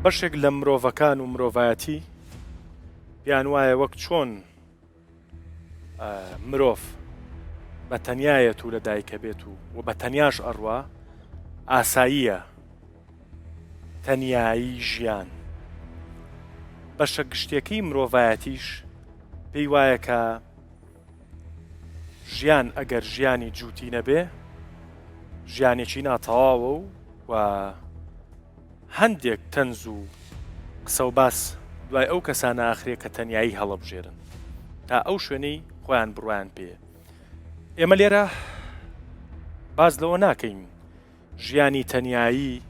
بەشێک لە مرۆڤەکان و مرۆڤایەتی پێیان وایە وەک چۆن مرۆڤ بە تەنیایەت و لە دایکە بێت و و بە تەنیاش ئەڕوا ئاساییە تەنیایی ژیان بەشە گشتیەکەی مرۆڤایەتیش پێی وایە کە ژیان ئەگەر ژیانی جووتی نەبێ ژیانێکی ناتەواوە و و هەندێک تەنز و قسە و باس دوای ئەو کەسانە ئاخرێ کە تەنیایی هەڵەبژێرن تا ئەو شوێنەی خۆیان بڕوایان پێیە. ئێمە لێرە باس لەوە ناکەین ژیانی تەنیایی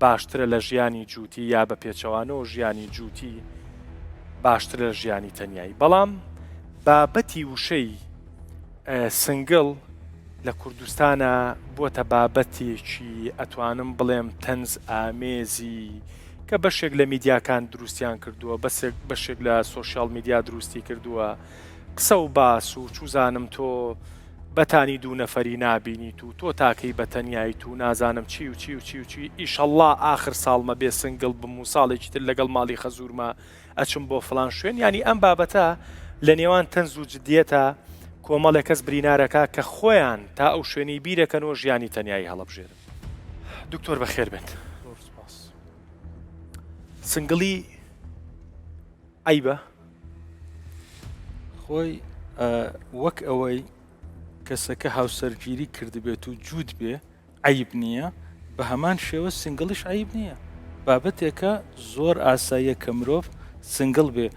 باشترە لە ژیانی جووتی یا بە پێچەوانەوە ژیانی جووتی باشترە لە ژیانی تەنیایی بەڵام بابەتی وشەی single لە کوردستانا بووەتە بابەتێکی ئەتوانم بڵێم تەنز ئامێزی کە بەشێک لە میدیاکان دروستیان کردووە بەسێک بەشێک لە social media دروستی کردووە قسە و باس و چوزانم تۆ بەتانی دوو نەفەری نابینیت و تۆ تاکەی بە تەنیایت و نازانم چی و چی و چی و چی ئیشەڵڵا ئاخر ساڵمە بێ single بم و ساڵێکی تر لەگەڵ ماڵی خەزورمە ئەچم بۆ فڵان شوێن یانی ئەم بابەتە لە نێوان تەنز و جدیەتا کۆمەڵێک کەس برینارەکا کە خۆیان تا ئەو شوێنەی بیرەکەنەوە ژیانی تەنیایی هەڵەبژێرن. دکتۆر بەخێر بێت. زۆر سپاس. single ی عەیبە؟ خۆی وەک ئەوەی کەسەکە هاوسەرگیری کردبێت و جووت بێ عەیب نییە، بە هەمان شێوە single یش عەیب نییە. بابەتێکە زۆر ئاساییە کە مرۆڤ single بێ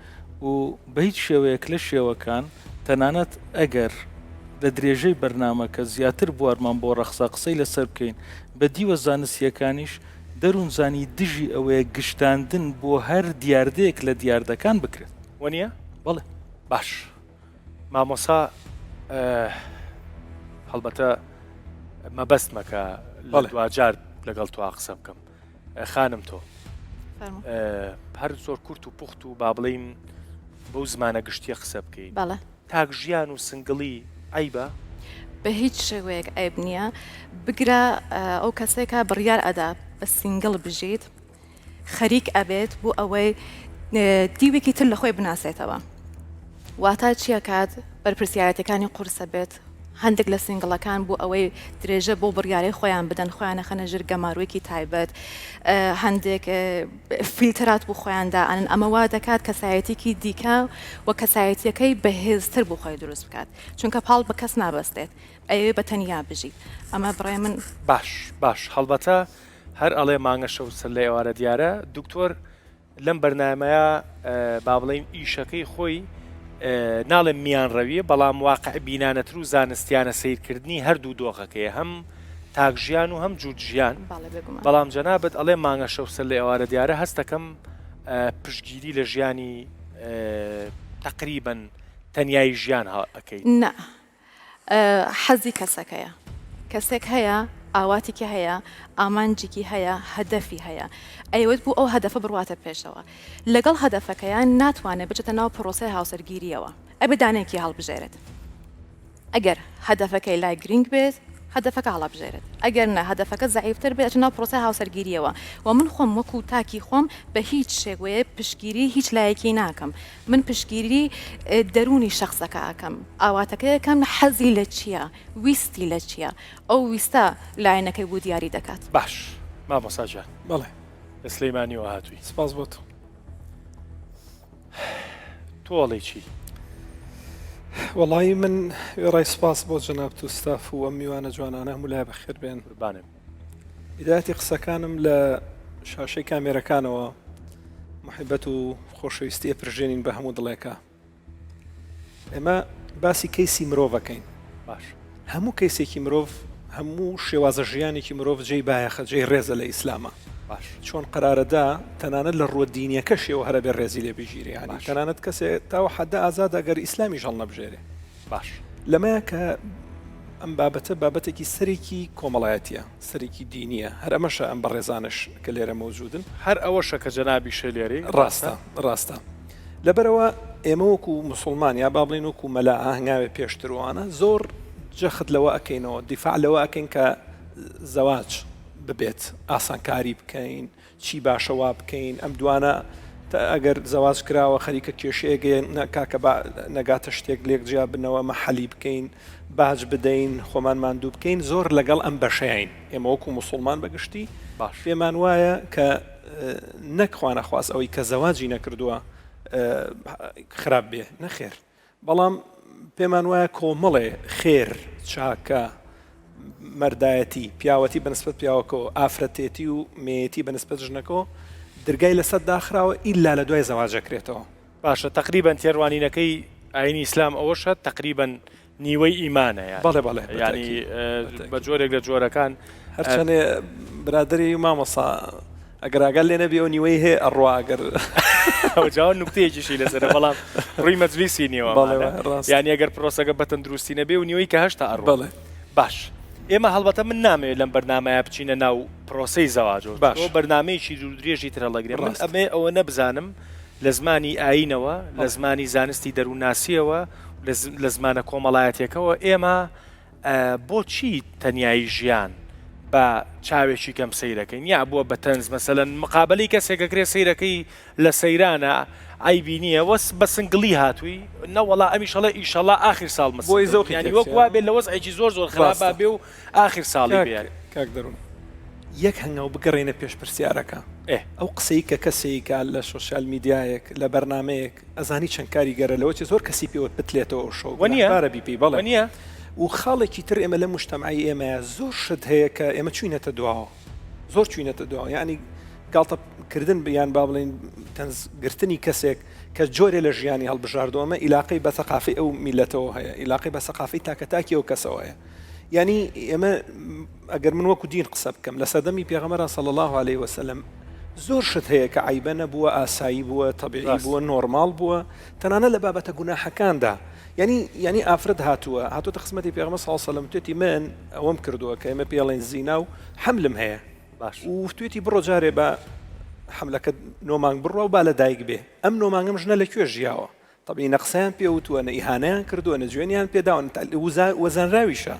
و بە هیچ شێوەیەک لە شێوەکان تەنانەت ئەگەر لە درێژەی بەرنامەکە زیاتر بوارمان بۆ ڕەخسا قسەی لەسەر بکەین بە دیوە زانستییەکانیش دەروونزانی دژی ئەوەیە گشتاندن بۆ هەر دیاردەیەک لە دیاردەکان بکرێت. وەنیە؟ بەڵێ. باش. مامۆسا هەڵبەتە مەبەستمە کە لە دواجار لەگەڵ تۆ قسە بکەم خانم تۆ هەر زۆر کورت و پوخت و با بڵین بەو زمانە گشتیە قسە بکەین تاک ژیان و single ی عیبە بە هیچ شێوەیەک عیب نییە بگرە ئەو کەسێکە بڕیار ئەدا بە single بژیت خەریک ئەبێت بۆ ئەوەی دیوێکی تر لە خۆی بناسێتەوە واتا چیەکات بەرپرسیارەتەکانی قورسە بێت هەندێک لە single ەکان بۆ ئەوەی درێژە بۆ بڕیارەی خۆیان بدەن خۆیان ئەخەنە ژێر گەمارۆیەکی تایبەت هەندێک فیلتەرات بۆ خۆیان دائەنن ئەمە وا دەکات کەسایەتێکی دیکە و کەسایەتیەکەی بەهێزتر بۆ خۆی دروست بکات چونکە پاڵ بە کەس نابەستێت ئەیەوێ بە تەنیا بژیت ئەمە بڕای من باش باش هەڵبەتە هەر ئەڵێ مانگە شەو سەر لە ئێوارە دیارە دکتۆر لەم بەرنامەیە با بڵێین ئیشەکەی خۆی ناڵێم میان ڕەویە بەڵام واقع بینانەتر و زانستیانە سیرکردنی هەردوو دۆخەکەی هەم تاک ژیان و هەم جووت ژیان بەڵام جەنابەت ئەڵێ مانگە شەو سەر لە ئێوارە دیارە هەستەکەم پشتگیری لە ژیانی تقریبن تەنایی ژیان ئەەکەی نا حەزی کەسەکەیە. کەسێک هەیە ئاواتێکی هەیە، ئامانجێکی هەیە، هەدەفی هەیە، ئەیەوێت بۆ ئەو هەدەفە بڕواتە پێشەوە. لەگەڵ هەدەفەکەیا ناتوانێت بچێتە ناو پڕۆسەی هاوسەرگیرییەوە. ئەبێ دانەیەکی هەڵبژێرێت. ئەگەر هەدەفەکەی لای گرینگ بێت، هەدەفەکە هەڵەبژێرێت. ئەگەر نا هەدەفەکە زەعیفتر بێت، ئەچێتە ناو پڕۆسەی هاوسەرگیرییەوە. وە من خۆم وەکوو تاکی خۆم بە هیچ شێوەیەک پشتگیری هیچ لایەکی ناکەم. من پشتگیری دەروونی شەخسەکە ئەکەم، ئاواتەکەی ئەکەم حەزی لە چییە، ویستی لە چییە، ئەو ویستە لایەنەکەی بۆ دیاری دەکات. باش مامۆستا گیان. بەڵێ. لە سلەیمانیەوە هاتووی. سپاس بۆ تۆ. تۆ ئەڵێی چی؟ وەڵایی من وێڕای سپاس بۆ جەنابت و ستاف و ئەم میوانە جوانانە هەموو لای بەخێر بێن. قوربانت. بیدایەتی قسەکانم لە شاشەی کامێرەکانەوە محیبەت و خۆشەویستی ئەپرژێنین بە هەموو دڵێکە ئێمە باسی کەیسی مرۆڤەکەین باش هەموو کەیسێکی مرۆڤ هەموو شێوازە ژیانێکی مرۆڤ جێی بایەخە جێی ڕێزە لە ئیسلامە باش چۆن قەرارەدا تەنانەت لە ڕووە دینیەکەشیەوە هەرە بێ ڕێزی لێ بگیرێ ینی تەنانەت کەسێ تاوە حەدە ئازادە گەر ئیسلامیش هەڵنەبژێرێ باش. لەمەیە کە ئەم بابەتە بابەتێکی سەرێکی کۆمەڵایەتیە، سەرێکی دینیە، هەر ئەمەشە ئەم بەڕێزانەش کە لێرە مەوجودن. هەر ئەوەشە کە جەنابیشە لێرەی، ڕاستە؟ ڕاستە، ڕاستە. لەبەرئەوە ئێمە وەکو موسوڵمان یا با بڵێین وەکو مەلا هەنگاوێ پێشتر وانە زۆر جەخت لەوە ئەکەینەوە، دیفاع لەوە ئەکەین کە زەواج ببێت، ئاسانکاری بکەین. چی باشە وا بکەین ئەم دوانە ئەگەر زەواج کراوە خەریکە کێشەیەک کاکە با نەگاتە شتێک لێک جیا بنەوە ئەمە حەلی بکەین باج بدەین خۆمان ماندوو بکەین زۆر لەگەڵ ئەم بەشەین ئێمە وەکو موسڵمان بە گشتی باش. پێمان وایە کە نەک خوانەخواست ئەوەی کە زەواجی نەکردووە خراپ بێ نەخێر بەڵام پێمان وایە کۆمەڵێ خێر، چاکە، مەردایەتی، پیاوەتی بە نسبەت پیاوەکەوە، ئافرەتێتی و مێیەتی بە نسبەت ژنەکەوە درگای لەسەر داخراوە ئیلا لە دوای زەواج ئەکرێتەوە. باشە تەقریبەن تێڕوانینەکەی ئاینی ئیسلام ئەوەشە تەقریبەن نیوەی ئیمانە یانی بەڵێ بەڵێ بە یانی تەئکید بە بە تەئکید. جۆرێک لە جۆرەکان هەرچەنێ برادەری مامۆستا ئەگەر ئاگات لێ نەبی ئەو نیوەی هەیە ئەڕوا ئەگەر ئەوە جا نوکتەیەکیشی لەسەرە بەڵام ڕووی مەجلیسی نیوە بەڵێ وایە ڕاستە. یانی ئەگەر پرۆسەکە بە تەندروستی نەبێ و نیوەی کە هەشتا ئەڕوا بەڵێ. باش ئێمە هەڵبەتە من نامەوێت لەم بەرنامەیە بچینە ناو پرۆسەی زەواجەوە باش. چونکە بەرنامەیەکی دوور و درێژی تر هەڵەگرێ من ڕاستە. ئەمەوێ ئەوە نەبزانم لە زمانی ئایینەوە لە بەڵێ. زمانی زانستی دەروونناسییەوە لە زمانە کۆمەڵایەتیەکەوە ئێمە بۆچی تەنیایی ژیان بە چاوێکی کەم سەیرەکەین یا بووە بە تەنز مەسەلەن مقابەلەی کەسێک ئەکرێ سەیرەکەی لە سەیرانە عەیبی نییە وەس بە single ی هاتووی نەوەڵا ئەمیش ئەڵێ ئیشەڵا ئاخیر ساڵ بۆی مە single زەوقی یانی تێکچێ وەک وابێ لە وەزعێکی زۆر زۆر خراپا ڕاستە بێ و ئاخیر ساڵی کاک بێ. کاک دەروون یەک هەنگاو بگەڕێینە پێش پرسیارەکە ئێ. ئەو قسەی کە کەسێکە لە social media یەک لە بەرنامەیەک ئەزانی چەند کاریگەرە لەوە چێ زۆر کەسی پێوە بتلێتەوە ئەو شەو وەنیە؟ گوناهبارە بیپێی بەڵێ وەنیە؟ و خاڵێکی تر ئێمە لە موجتەمعی ئێمەیە زۆر شت هەیە کە ئێمە چوینەتە دواوە زۆر چوینەتە دواوە یعنی گاڵتە کردن یان با بڵێین تەنز گرتنی کەسێک کە جۆرێ لە ژیانی هەڵبژاردووە ئەمە ئیلاقەی بە سەقافەی ئەو میلەتەوە هەیە ئیلاقەی بە سەقافەی تاکە تاکی ئەو کەسەوە هەیە یعنی ئێمە ئەگەر من وەکو دین قسە بکەم لە سەردەمی پێغەمبەرا صلی اللە علیە وسلم زۆر شت هەیە کە عەیبە نەبووە ئاسایی بووە تەبیعی ڕاست. بووە نۆرماڵ بووە تەنانەت لە بابەتە گوناحەکاندا یعنی یعنی ئافرەت هاتووە هاتووەتە خزمەتی پێغەمبەر صلی اللە علیه وسلم توێتی من ئەوەم کردووە کە ئێمە پێڵێن زینا و حەملم هەیە باش. و توێتی بڕۆ جارێ بە حەملەکەت نۆ مانگ بڕوا و با لە دایک بێ ئەم نۆ مانگەم ژنە لە کوێ ژیاوە تەبعی نە قسەیان پێ وتووە نە ئیهانەیان کردووە نە جوێنیان پێ داوە وە زانراویشە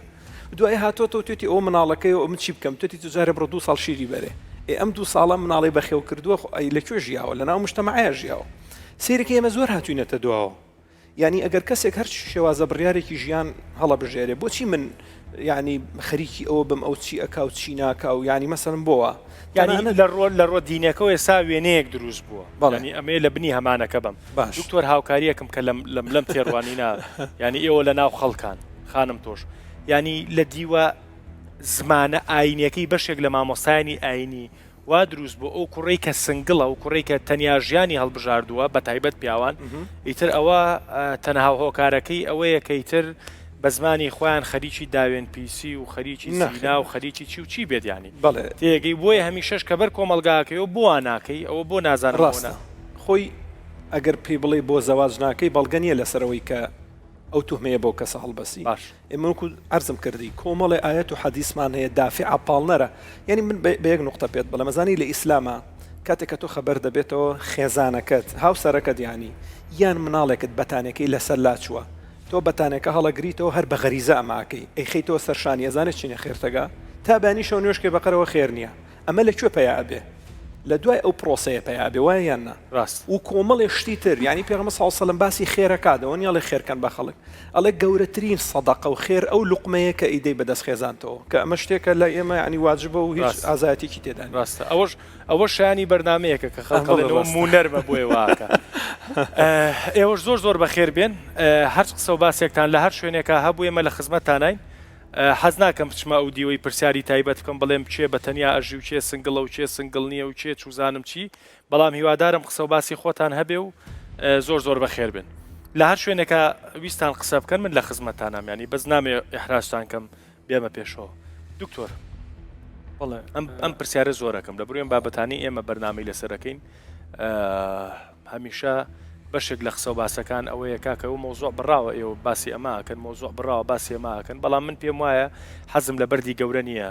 دوای هاتۆتەوە توێتی ئەوە مناڵەکەی و من چی بکەم توێتی تو جارێ بڕۆ دوو ساڵ شیری بەرێ ئێ ئەم دوو ساڵە مناڵی بەخێو کردووە خۆ ئەی لە کوێ ژیاوە لە ناو مجتەمەعەیە ژیاوە سەیرەکەی ئێمە زۆر هاتوینەتە دواوە یانی ئەگەر کەسێک هەر شێوازە بڕیارێکی ژیان هەڵەبژێرێ بۆچی من یانی خەریکی ئەوە بم ئەو چی ئەکا و چی ناکا و یانی مەسەلەن بۆ وا یانی تەنانەت لە ڕۆ لە ڕۆ دینەکەوە ئێستا وێنەیەک دروست بووە بەڵێ یانی ئەمەیە لە بنی هەمانەکە بم باش دکتۆر هاوکاریەکم کە لەم لەم لەم تێڕوانینە یانی ئێوە لە ناو خەڵکان خانم تۆش یانی لە دیوە زمانە ئاینیەکەی بەشێک لە مامۆستایانی ئاینی وا دروست بوو ئەو کوڕەی کە single ە و کوڕەی کە تەنیا ژیانی هەڵبژاردووە بە تایبەت پیاوان ئیتر ئەوە تەنها هۆکارەکەی ئەوەیە کە ئیتر بە زمانی خۆیان خەریکی داوێن پیسی و خەریکی زینا و خەریکی چی و چی بێت یانی بەڵێ تێگەی بۆیە هەمیشەش کە بەر کۆمەڵگاکەی و بۆ وا ناکەی ئەوە بۆ نازانم بۆ نا. ڕاستە خۆی ئەگەر پێی بڵێی بۆ زەواج ناکەی بەڵگە نییە لەسەر ئەوەی کە ئەو توهمەیە بەو کەسە هەڵبەسی باش. ئێمە وەکو عەرزم کردی کۆمەڵێ ئایەت و حەدیسمان هەیە دافعە پاڵنەرە یعنی من بە یەک نوقتە پێت بڵێم ئەزانی لە ئیسلاما کاتێک کە تۆ خەبەر دەبێتەوە خێزانەکەت هاوسەرەکەت یانی یان مناڵێکت بەتانەکەی لەسەر لاچووە تۆ بەتانەکە هەڵەگریتەوە هەر بە غەریزە ئەماکەی ئەیخەیتەوە سەر شانی ئەزانێت چینە خێرتەگا تا بەیانی شەو نوێژکەی بەقەرەوە خێر نییە ئەمە لە کوێ پەیا ئەبێ؟ لە دوای ئەو پرۆسەیە پەیا ئەبێ وایە یان نا؟ ڕاست. و کۆمەڵێ شتی تر یانی پێغەمبەر صلی اللە علیە وسلم باسی خێرەکات ئەوە نیە ئەڵێ خێر کەن بە خەڵک ئەڵێ گەورەترین سەدەقە و خێر ئەو لوقمەیە کە ئەیدەی بە دەست خێزانتەوە کە ئەمە شتێکە لای ئێمە یانی واجبە و هیچ ڕاستە. ئازایەتیەکی تێدا نیە. ڕاستە ئەوەش ئەوەش شایانی بەرنامەیەکە کە خەڵک بەڵێ ئەڵێن ئەوە ڕاستە. موونەرمە بۆیە وا ئەکا. ئێوەش زۆر زۆر بەخێر بێن هەرچ قسە و باسێکتان لە هەر شوێنێکا هەبوو ئێمە لە خزمەتتاناین. حەز ناکەم بچمە ئەو دیوەی پرسیاری تایبەت بکەم بڵێم کێ بە تەنیا ئەژی و کێ single ە و کێ single نییە و کێ چوزانم چی بەڵام هیوادارم قسە و باسی خۆتان هەبێ و زۆر زۆر بەخێر بن لە هەر شوێنێکا ویستان قسە بکەن من لە خزمەتتانام یانی بەس نامەوێ ئیحراجتان کەم بێمە پێشەوە دکتۆر بەڵێ ئەم ئەم پرسیارە زۆرەکەم لە بروێن بابەتانی ئێمە بەرنامەی لەسەرەکەین هەمیشە بەشێک لە قسەو باسەکان ئەوەیە کاکە ئەو مەوزوع بڕاوە ئێوە باسی ئەمە ئەکەن مەوزوع بڕاوە باسی ئەمە ئەکەن بەڵام من پێم وایە حەزم لە بەردی گەورە نییە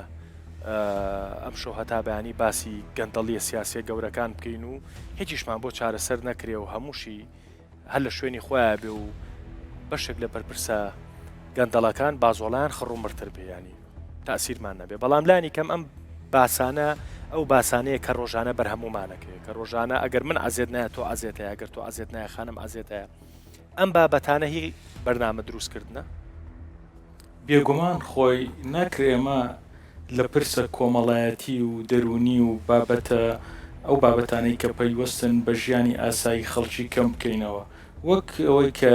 ئەمشەو هەتا بەیانی باسی گەندەڵیە سیاسیە گەورەکان بکەین و هیچیشمان بۆ چارەسەر نەکرێ و هەمووشی هەر لە شوێنی خۆیان بێ و بەشێک لە بەرپرسە گەندەڵەکان بازۆڵیان خڕومڕتر بێ ینی تاسیرمان نەبێ بەڵام لانی کەم ئەم باسانە. ئەو باسانەیە کە ڕۆژانە بەر هەموومانەکەوێ کە ڕۆژانە ئەگەر من عەزێت نایە تۆ عەزێت هەیە ئەگەر تۆ عەزێت نایە خانم عەزێت هەیە ئەم بابەتانە هی بەرنامە دروست کردنە؟ بێگومان خۆی ناکرێ ئێمە لە پرسە کۆمەڵایەتی و دەروونی و بابەتە ئەو بابەتانەی کە پەیوەستن بە ژیانی ئاسایی خەڵکی کەم بکەینەوە. وەک ئەوەی کە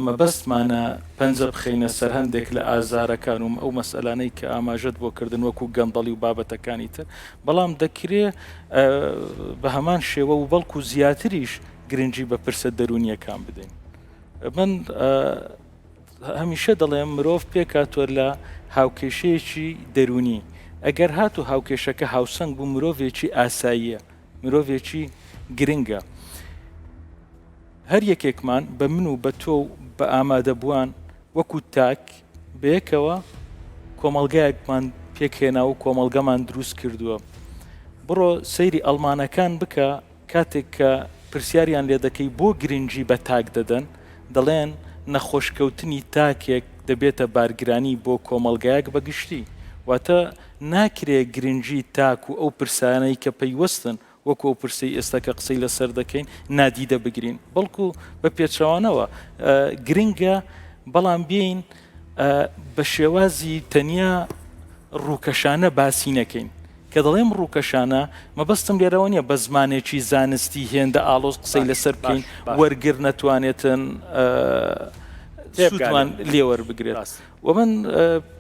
مەبەستمانە پەنجە بخەینە سەر هەندێک لە ئازارەکان و ئەو مەسئەلانەی کە ئاماژەت بۆ کردن وەکو گەندەڵی و بابەتەکانی تر، بەڵام دەکرێ بە هەمان شێوە و بەڵکو زیاتریش گرنگی بە پرسە دەروونییەکان بدەین. من هەمیشە دەڵێم مرۆڤ پێکهاتووە لە هاوکێشەیەکی دەروونی، ئەگەر هاتوو هاوکێشەکە هاوسەنگ بوو مرۆڤێکی ئاساییە، مرۆڤێکی گرنگە. هەر یەکێکمان بە من و بە تۆ و بە ئامادەبووان وەکو تاک بەیەکەوە کۆمەڵگایەکمان پێکهێنا و کۆمەڵگەمان دروست کردووە. بڕۆ سەیری ئەڵمانەکان بکە کاتێک کە پرسیاریان لێ دەکەی بۆ گرنگی بە تاک دەدەن، دەڵێن نەخۆشکەوتنی تاکێک دەبێتە بارگرانی بۆ کۆمەڵگایەک بە گشتی. واتە ناکرێ گرنگی تاک و ئەو پرسانەی کە پەیوەستن وەکو ئەو پرسەی ئێستا کە قسەی لەسەر دەکەین نادیدە بگرین، بەڵکو بە پێچەوانەوە گرنگە، بەڵام بێین بە شێوازی تەنیا ڕووکەشانە باسی نەکەین. کە دەڵێم ڕووکەشانە مەبەستم لێرەوە نییە بە زمانێکی زانستی هێندە ئاڵۆز قسەی لەسەر بکەین وەرگر نەتوانێتن سوودمان لێ وەربگرێت. وە من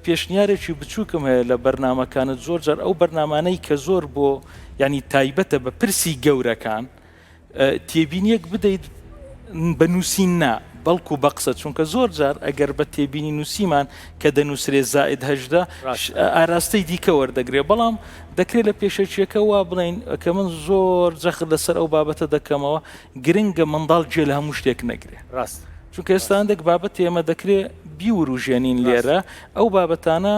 پێشنیارێکی بچووکم هەیە لە بەرنامەکانت زۆر جار ئەو بەرنامانەی کە زۆر بۆ یانی تایبەتە بە پرسی گەورەکان تێبینیەک بدەیت بە نووسین نا بەڵکو بە قسە چونکە زۆر جار ئەگەر بە تێبینی نووسیمان کە دەنووسرێ زائد 18 ئاراستەی دیکە وەردەگرێ بەڵام دەکرێت لە پێشەکیەکە وا بڵێین کە من زۆر جەخت لەسەر ئەو بابەتە دەکەمەوە گرنگە منداڵ گوێ لە هەموو شتێک نەگرێ ڕاست چونکە ئێستا هەندێک بابەت ئێمە دەکرێ بیوروژێنین لێرە ئەو بابەتانە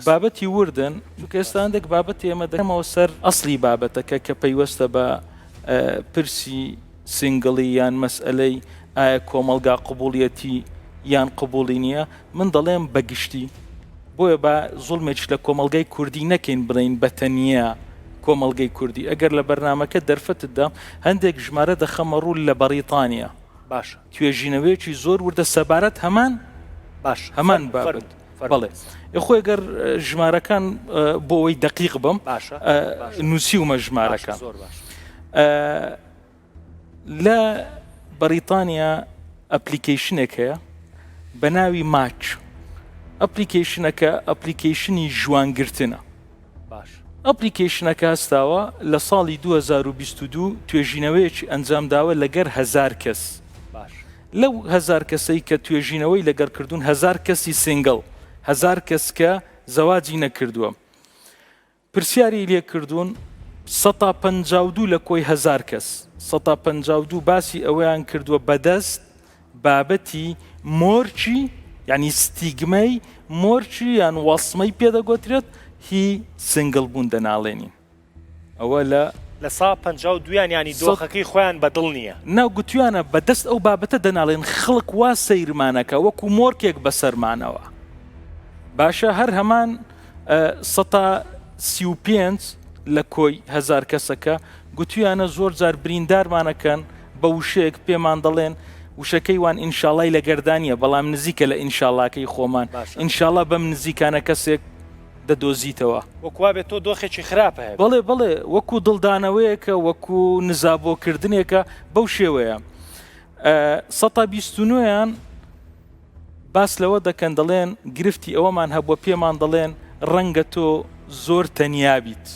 بابەتی وردن چونکە ئێستا هەندێک بابەت ئێمە دەکەمەوە سەر ئەسلی بابەتەکە کە پەیوەستە بە پرسی single ی یان مەسئلەی ئایا کۆمەڵگا قبوڵیەتی یان قبوڵی نییە من دەڵێم بە گشتی بۆیە با زوڵمێکیش لە کۆمەڵگای کوردی نەکەین بڵێین بە تەنیا کۆمەڵگەی کوردی ئەگەر لە بەرنامەکە دەرفەتت دام هەندێک ژمارە دەخەمە ڕوو لە بەڕیتانیا باشە. توێژینەوەیەکی زۆر وردە سەبارەت هەمان باش هەمان بابەت بەڵێ خۆی گەر ژمارەکان بۆ ئەوەی دەقیق بم باشە نووسیومە ژمارەکان زۆر باش لە بەڕیتانیا application ێک هەیە بە ناوی Match application ەکە application ی ژوانگرتنە باش application ەکە هەستاوە لە ساڵی 2022 توێژینەوەیەکی ئەنجام داوە لەگەر هەزار کەس باش لەو هەزار کەسەی کە توێژینەوەی لەگەر کردوون هەزار کەسی single هەزار کەس کە زەواجی نەکردووە پرسیاری لێ کردوون 52% لە کۆی هەزار کەس 52% باسی ئەوەیان کردووە بەدەست بابەتی مۆرکی یانی ستیگمەی مۆرکی یان وەسمەی پێ دەگۆترێت هی single بوون دەناڵێنین ئەوە لە لە سا 52 یان یانی دۆخەکەی خۆیان بە دڵ نییە. نا گوتویانە بە دەست ئەو بابەتە دەناڵێن خەڵک وا سەیرمانەکا وەکو مۆرکێک بەسەرمانەوە باشە هەر هەمان 35% لە کۆی هەزار کەسەکە گوتویانە زۆر جار بریندارمانەکەن بە وشەیەک پێمان دەڵێن وشەکەی وان ئینشاڵای لە گەردانیە بەڵام نزیکە لە ئینشاڵاکەی خۆمان ئینشاڵا بەم نزیکانە کەسێک دەدۆزیتەوە. وەک وابێت تۆ دۆخێکی خراپ هەبێت. بەڵێ بەڵێ وەکو دڵدانەوەیەکە وەکو نزابۆکردنێکە بەو شێوەیە سەتا بیست و نۆیان باس لەوە دەکەن دەڵێن گرفتی ئەوەمان هەبووە پێمان دەڵێن ڕەنگە تۆ زۆر تەنیا بیت.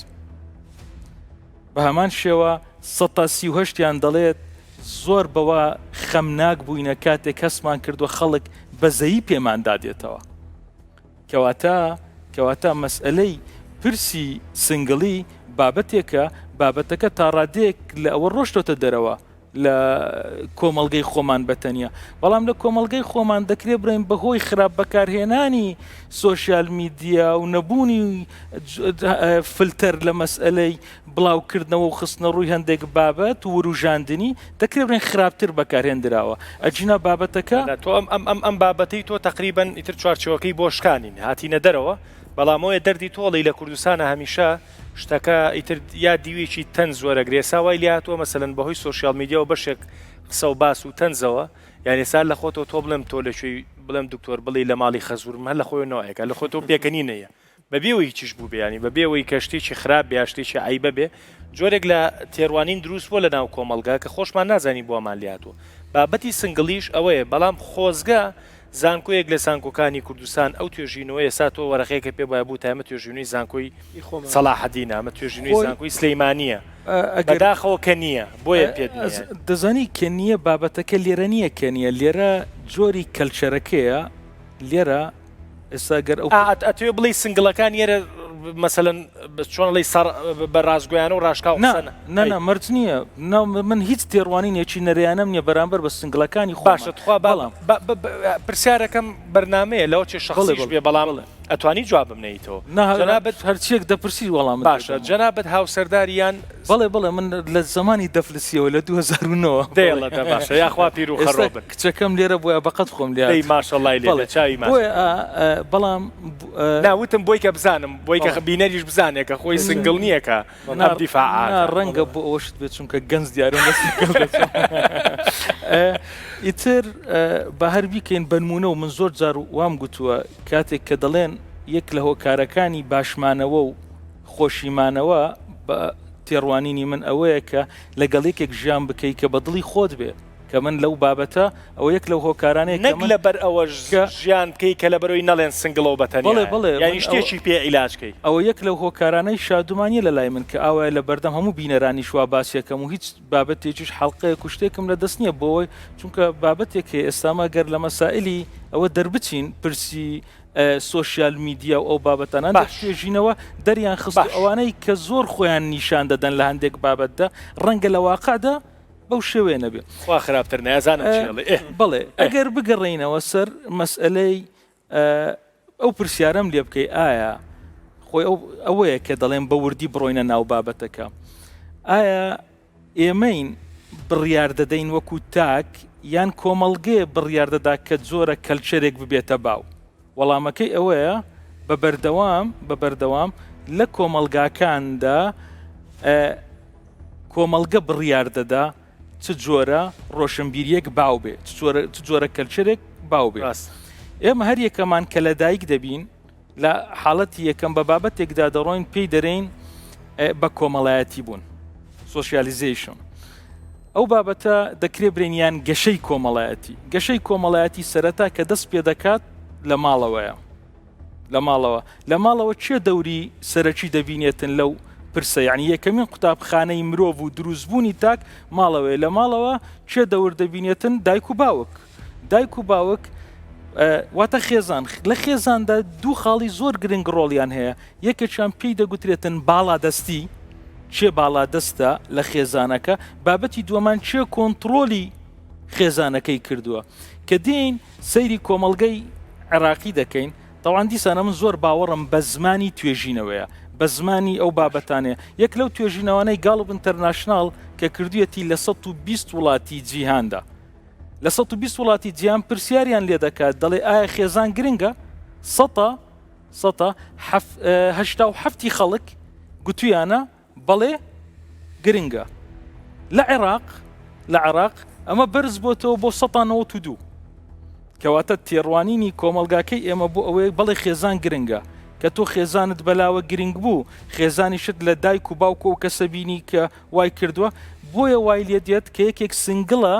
بە هەمان شێوە 38% یان دەڵێت زۆر بەوە خەمناک بووینە کاتێک هەستمان کردووە خەڵک بەزەیی پێماندا دێتەوە. کەواتە کەواتە مەسئەلەی پرسی single ی بابەتێکە، بابەتەکە تاڕادەیەک لە ئەوە ڕۆشتۆتە دەرەوە لە کۆمەڵگەی خۆمان بە تەنیا، بەڵام لە کۆمەڵگەی خۆمان دەکرێ بڵێین بەهۆی خراپ بەکارهێنانی social media و نەبوونی فلتەر لە مەسئەلەی بڵاوکردنەوە و خستنەڕووی هەندێک بابەت و وروژاندنی، دەکرێ بڵێین خراپتر بەکارهێندراوە. ئەگینا بابەتەکە. نا تۆ ئەم ئەم ئەم ئەم بابەتەی تۆ تەقریبەن ئیتر چوارچێوەکەی بۆ شکانین هاتینە دەرەوە، بەڵام ئەوەیە دەردی تۆ ئەڵێی لە کوردستانا هەمیشە. شتەکە ئیتر یا دیوێکی تەنز وەرەگرێ سا وای لێهاتووە مەسەلەن بەهۆی social media و بەشێک قسە و باس و تەنزەوە یانی سا لە خۆتەوە تۆ بڵێم تۆ لە کوێی بڵێم دکتۆر بڵێی لە ماڵی خەزورم هەر لە خۆیەوە نەوعێکە لە خۆتەوە پێکەنینەیە بەبێ ئەوەی هیچیش بووبێ یانی بەبێ ئەوەی کە شتێکی خراپ بێ یا شتێکی عەیبە بێ جۆرێک لە تێڕوانین دروست بووە لە ناو کۆمەڵگا کە خۆشمان نازانین بۆ وامان لێهاتووە بابەتی single یش ئەوەیە بەڵام خۆزگە زانکۆیەک لە زانکۆکانی کوردستان ئەو توێژینەوەیە سا تۆ وەرەقەیەکە پێ بایە بوو تایمە توێژینەوەی زانکۆی سەڵاحەدینە ئەمە توێژینەوەی زانکۆی سلەیمانیە بەداخەوە کە نییە بۆیە پێت نییە. دەزانی کە نییە بابەتەکە لێرە نییە کە نییە لێرە جۆری culture ەکەیە لێرە ئێستا گەر ئەو ئەتەوێ بڵێی single ەکان یێرە مەسەلەن چۆن ئەڵێی سەر بە ڕاستگۆیانە و ڕاشکاو قسە نا نا نا مەرج نییە نا من هیچ تێڕوانینێکی نەرێیانەم نییە بەرامبەر بە single ەکانی خۆمان باشە تخوا بەڵام پرسیارەکەم بەرنامەیە لەوە چێ شەخسیش بێ بەڵام ئەتوانی جوابم نەیتەوە جەنابت هەرچیەک دەپرسی وەڵامت باشە جەنابت هاوسەرداری یان بەڵێ بەڵێ من لە زەمانی دەفلسیەوە لە 2009 دەیڵە دە باشە یاخوا پیر و خەڕۆ بن کچەکەم لێرە بۆیە بەقەت خۆم لێ دەی ماشەڵای لێ بێ چاوی ماچ بۆیە بەڵام نا وتم بۆی کە بزانم بۆی کە بینەریش بزانێ کە خۆی single نییە کە ئەم دیفاعە نا ڕەنگە بۆ ئەوەشت بێت چونکە گەنج دیارم لە single دەچم ئیتر با هەر بیکەین بەنمونە و من زۆر جار وام گوتووە کاتێک کە دەڵێن یەک لە هۆکارەکانی باشمانەوە و خۆشیمانەوە بە تێڕوانینی من ئەوەیە کە لەگەڵ یەکێک ژیان بکەی کە بە دڵی خۆت بێ کە من لەو بابەتە ئەوە یەک لەو هۆکارانەیە نەک لەبەر ئەوەش ژیان بکەی کە لەبەرەوەی نەڵێن single ە و بەتەنیایە بەڵێ بەڵێ یانی شتێکی پێ عیلاج کەی. ئەوە یەک لەو هۆکارانەی شادومانیە لە لای من کە ئاوایە لە بەردەم هەموو بینەرانیش وا باسیەکەم و هیچ بابەتێکیش حەڵقەیەک و شتێکم لە دەست نییە بۆی چونکە بابەتێک هەیە ئێستامە گەر لە مەسائلی ئەوە دەربچین پرسی social media و ئەو بابەتانە باش. توێژینەوە دەریان خست باش. ئەوانەی کە زۆر خۆیان نیشان دەدەن لە هەندێک بابەتدا ڕەنگە لە واقعدا بەو شێوەیە نەبێ. خوا خراپتر نازانم چی ئەڵێ ئێ. بەڵێ ئەگەر بگەڕێینەوە سەر مەسئەلەی ئەو پرسیارەم لێ بکەی ئایا خۆی ئەو ئەوەیە کە دەڵێم بە وردی بڕۆینە ناو بابەتەکە ئایا ئێمەین بڕیار دەدەین وەکو تاک یان کۆمەڵگەیە بڕیار دەدا کە جۆرە culture ێک ببێتە باو وەڵامەکەی ئەوەیە بە بەردەوام بە بەردەوام لە کۆمەڵگاکاندا کۆمەڵگە بڕیار دەدا چ جۆرە ڕۆشنبیریەک باو بێ چ جۆرە culture ێک باو بێ ئێمە هەر یەکەمان کە لە دایک دەبین لە حاڵەتی یەکەم بە بابەتێکدا دەڕۆین پێی دەرێین بە کۆمەڵایەتی بوون socialization ئەو بابەتە دەکرێ برێن یان گەشەی کۆمەڵایەتی گەشەی کۆمەڵایەتی سەرەتا کە دەست پێ دەکات لە ماڵەوەیە لە ماڵەوە لە ماڵەوە چێ دەوری سەرەکی دەبینێتن لەو پرسە یعنی یەکەمین قوتابخانەی مرۆڤ و دروستبوونی تاک ماڵەوەی لە ماڵەوە چێ دەور دەبینێتن دایک و باوک دایک و باوک واتە خێزان لە خێزاندا دوو خاڵی زۆر گرنگ ڕۆڵیان هەیە یەکێکیان پێی دەگوترێتن باڵادەستی چێ باڵادەستە لە خێزانەکە بابەتی دووەمان چێ کۆنتڕۆلی خێزانەکەی کردووە کە دێین سەیری کۆمەڵگەی عێراقی دەکەین تەوان دیسانە من زۆر باوەڕم بە زمانی توێژینەوەیە بە زمانی ئەو بابەتانەیە یەک لەو توێژینەوانەی Gallup International کە کردویەتی لە 120 وڵاتی جیهاندا لە 120 وڵاتی جیهان پرسیاریان لێ دەکات دەڵێ ئایا خێزان گرنگە؟ سەتا سەتا 87 خەڵک گوتویانە بەڵێ گرنگە. لە عێراق لە عێراق ئەمە بەرز بۆتەوە بۆ سەتا 92. کەواتە تێڕوانینی کۆمەڵگاکەی ئێمە بۆ ئەوەیە بەڵێ خێزان گرنگە کە تۆ خێزانت بەلاوە گرنگ بوو خێزانیشت لە دایک و باوک و کەسە بینی کە وای کردووە بۆیە وای لێ دێت کە یەکێک single ە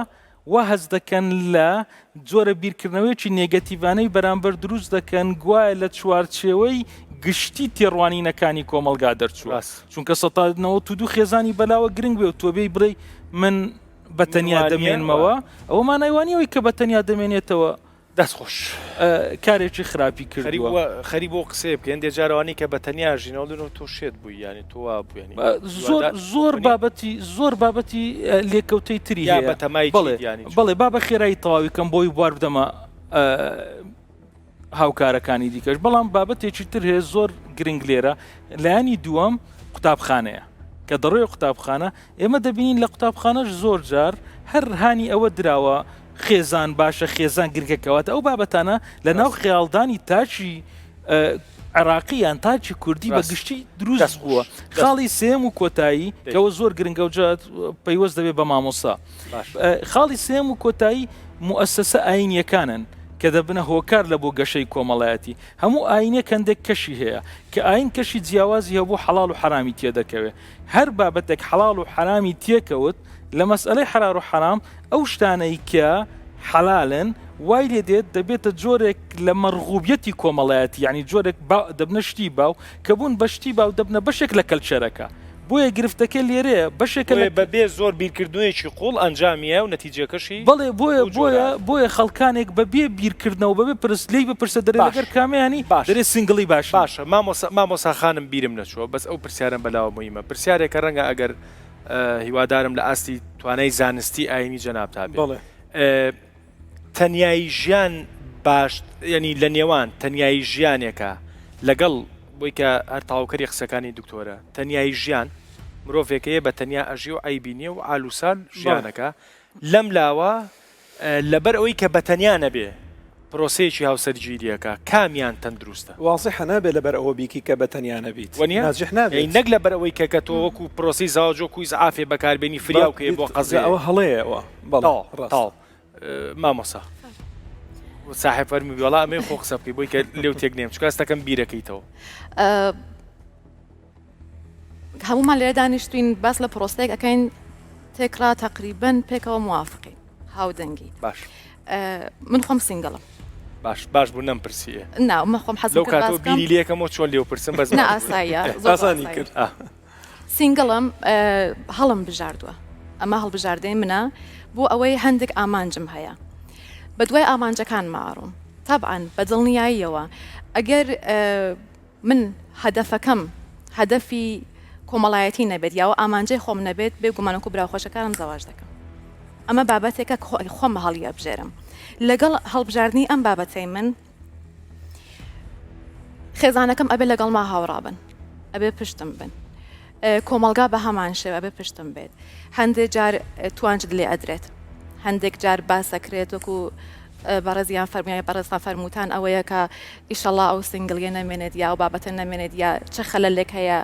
وا هەست دەکەن لە جۆرە بیرکردنەوەیەکی negative انەی بەرامبەر دروست دەکەن گوایە لە چوارچێوەی گشتی تێڕوانینەکانی کۆمەڵگا دەرچووە چونکە 92 خێزانی بەلاوە گرنگ بێ و تۆ بێی بڵێی من بە تەنیا دەمێنمەوە ئەوە مانای وانیە ئەوەی کە بە تەنیا دەمێنێتەوە دەست خۆش. کارێکی خراپی کردووە. خەریک بۆ قسەیە بکەی هەندێ جار ئەوانەی کە بە تەنیا ژین ئەڵێن تۆ شێت بووی یانی تۆ وا بووی یانی زۆر زۆر بابەتی زۆر بابەتی لێکەوتەی تری هەیە بە تەمای بەڵێ بەڵێ با بە خێرایی تەواوی کەم بۆی بوار بدەمە هاوکارەکانی دیکەش بەڵام بابەتێکی تر هەیە زۆر گرنگ لێرە لایەنی دووەم قوتابخانەیە کە دەڕۆی قوتابخانە ئێمە دەبینین لە قوتابخانەش زۆر جار هەر هانی ئەوە دراوە خێزان باشە خێزان گرنگە کەواتە ئەو بابەتانە لە ناو خەیاڵدانی تاکی عێراقی یان تاکی کوردی بە ڕاست. گشتی دروست دەست بووە. خۆش. دەست خاڵی سێیەم و کۆتایی دەی. کەەوە زۆر گرنگە و جا پەیوەست دەبێت بە مامۆستا. باش. خاڵی سێیەم و کۆتایی موئەسەسە ئایینیەکانن کە دەبنە هۆکار لە بۆ گەشەی کۆمەڵایەتی. هەموو ئایینێک هەندێک کەشی هەیە کە ئایین کەشی جیاوازی هەبوو حەڵاڵ و حەرامی تێدەکەوێ. هەر بابەتێک حەڵاڵ و حەرامی تێکەوت لە مەسئەلەی حەرار و حەرام ئەو شتانەی کە حەلالن وای لێ دێت دەبێتە جۆرێک لە مەرغوبیەتی کۆمەڵایەتی یانی جۆرێک با دەبنە شتی باو کە بوون بە شتی باو دەبنە بەشێک لە culture ەکە بۆیە گرفتەکە لێرەیە بەشێکە لە بۆیە بەبێ زۆر بیرکردنەوەیەکی قوڵ ئەنجامیە و نەتیجەکەشی بەڵێ بۆیە بەو جۆرە بۆیە بۆیە خەڵکانێک بە بێ بیرکردنەوە بەبێ پرس لێی بپرسە دەرێ باش لەگەر کامیانی باش دەرێ single ی باش نییە. باشە مامۆسا مامۆسا خانم بیرم نەچووە بەس ئەو پرسیارەم بەلاوە موهیمە پرسیارێکە ڕەنگە ئەگەر هیوادارم لە ئاستی توانای زانستی ئاینی جەنابتا بێ بەڵێ. تەنیایی ژیان باش یەنی لە نێوان تەنیایی ژیانێکە لەگەڵ بۆی کە هەر تەواوکەری قسەکانی دکتۆرە تەنیایی ژیان مرۆڤێکەیە بە تەنیا ئەژی و عەیبی نییە و عال و سال بەڵێ. ژیانەکە لەم لاوە لەبەر ئەوەی کە بە تەنیا نەبێ پرۆسەیەکی هاوسەرگیریەکە کامیان تەندروستە؟ وازحە نابێ لەبەر ئەوە بیکی کە بە تەنیا نەبیت وەنیە؟ ناجح یانی نابێت. نەک لەبەر ئەوەی کە کە تۆ وەکو پرۆسەی زەواج وەکو ئیسعافێ بەکاربێنی فریا بکەوێ بۆ جا قەزیەیەک. ئەوە هەڵەیە ئەوە بەڵێ تەواو ڕاستە. تەواو مامۆستا ساحێب فەرمووی وەڵا ئەمەی خۆ قسە بکەی بۆی کە لێو تێک نێم چونکە هەستەکەم بیرەکەیتەوە. هەموومان لێرە دانیشتوین باس لە پرۆسەیەک ئەەکەین تێکڕا تقریبن پێکەوە موافقین هاودەنگی باش من خۆم single م باش باش بوو نەم پرسیە نا من خۆم حەز لەو کاتەوە بیری لێکەمەوە چۆن لێو پرسم بەس نا ئاساییە ئاسانی کرد single م هەڵم بژاردووە ئەمە هەڵبژاردەی منە بۆ ئەوەی هەندێک ئامانجم هەیە بە دوای ئامانجەکان ماڕوم تابعاان بە دڵنیاییەوە ئەگەر من هەدەفەکەم هەدەفی کۆمەڵایەتی نەبێت یاوە ئامانجەی خۆم نەبێت بێگومان وەکو برا خۆشەکانم زەواج دەکەم ئەمە بابەتێکە خۆم هەڵیەبژێرم لەگەڵ هەڵبژاردنی ئەم بابەتەی من خێزانەکەم ئەبێ لەگەڵما هاوڕابن ئەبێ پشتم بن کۆمەڵگا بە هەمان شێوە ئەبێ پشتم بێت هەندێک جار توانجت لێ ئەدرێت هەندێک جار باسەکرێت وەکو بەڕێزیان فەرمیای بەڕێزتان فەرمووتان ئەوەیە کە ئیشەڵا ئەو single یە نەمێنێت یا ئەو بابەتە نەمێنێت یا چ خەلەلێک هەیە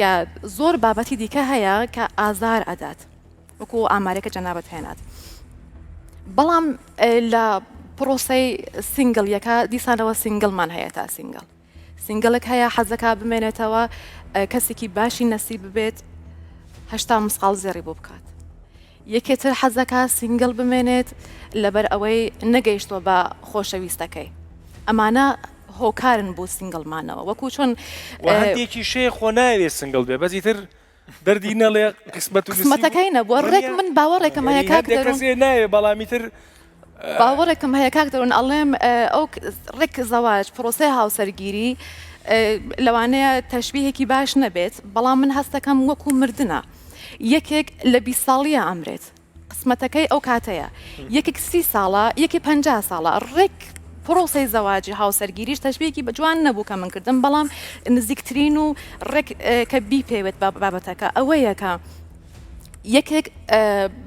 یا زۆر بابەتی دیکە هەیە کە ئازار ئەدات وەکو ئامارێکە جەنابت هێنات بەڵام لە پرۆسەی single یەکە دیسانەوە single مان هەیە تا single single ێک هەیە حەزەکا بمێنێتەوە کەسێکی باشی نەسیب ببێت 80 مسقاڵ زێڕی بۆ بکات یەکێ تر حەزەکا single بمێنێت لەبەر ئەوەی نەگەیشتووە بە خۆشەویستەکەی ئەمانە هۆکارن بۆ single مانەوە وەکو چۆن هەندێکی شێ خۆ ناوێ single بێ بەس ئیتر دەردی نەڵێ قسمەت و قسمەتەکەی نەبووە ڕێک من باوەڕێکم هەیە کاک دەروون کەسێ ناوێ بەڵامی تر باوەڕێکم هەیە کاک دەروون ئەڵێم ئەو ڕێک زەواج پرۆسەی هاوسەرگیری لەوانەیە تەشبیهێکی باش نەبێت بەڵام من هەستەکەم وەکو مردنە یەکێک لە 20 ساڵیە ئەمرێت قسمەتەکەی ئەو کاتەیە یەکێک 30 ساڵە یەکی 50 ساڵە ڕێک پرۆسەی زەواجی هاوسەرگیریش تەشبیهێکی بە جوان نەبوو کە من کردم بەڵام نزیکترین و ڕێک کە بیپێوێت بابەتەکە ئەوەیە کە یەکێک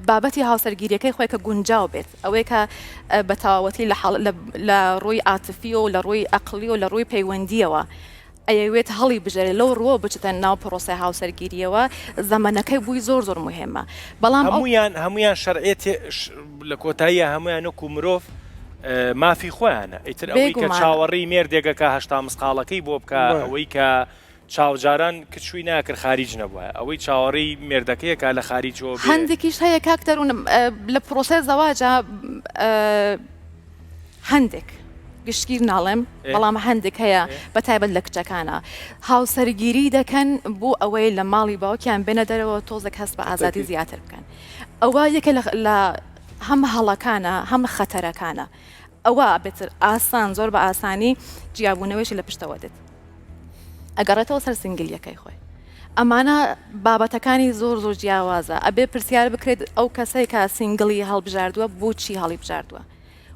بابەتی هاوسەرگیریەکەی خۆی کە گونجاو بێت ئەوەی کە بە تەواوەتی لە حاڵ لە ڕووی عاتفی و لە ڕووی ئەقلی و لە ڕووی پەیوەندیەوە ئەیەوێت هەڵی بژێرێت لەو ڕووەوە بچێتە ناو پرۆسەی هاوسەرگیریەوە زەمەنەکەی بووی زۆر زۆر مهمە بەڵام هەمویان هەمویان شەرعێت لە کۆتاییە هەمویان وەکو مرۆڤ مافی خۆیانە ئیتر ئەوەی کە چاوەڕێی مێردێکەکە 80 مسقاڵەکەی بۆ بکە ئەوەی کە چاوجاران کچوی ناکرد خاریج نەبوایە ئەوەی چاوەڕێی مێردەکەیەکا لە خاریجەوە بێ. هەندێکیش هەیە کاک دەروون لە پرۆسەی زەواجا هەندێک گشتگیر ناڵێم بەڵام هەندێک هەیە بە تایبەت لە کچەکانە هاوسەرگیری دەکەن بۆ ئەوەی لە ماڵی باوکیان بێنە دەرەوە تۆزێک هەست بە ئازادی زیاتر بکەن ئەوە یەکێ لە هەم هەڵەکانە هەم خەتەرەکانە ئەوە بێتر ئاسان زۆر بە ئاسانی جیابوونەوەیشی لە پشتەوە دێت ئەگەڕێتەوە سەر single یەکەی خۆی ئەمانە بابەتەکانی زۆر زۆر جیاوازە ئەبێ پرسیار بکرێت ئەو کەسەی کە single ی هەڵبژاردووە بۆچی هەڵی بژاردووە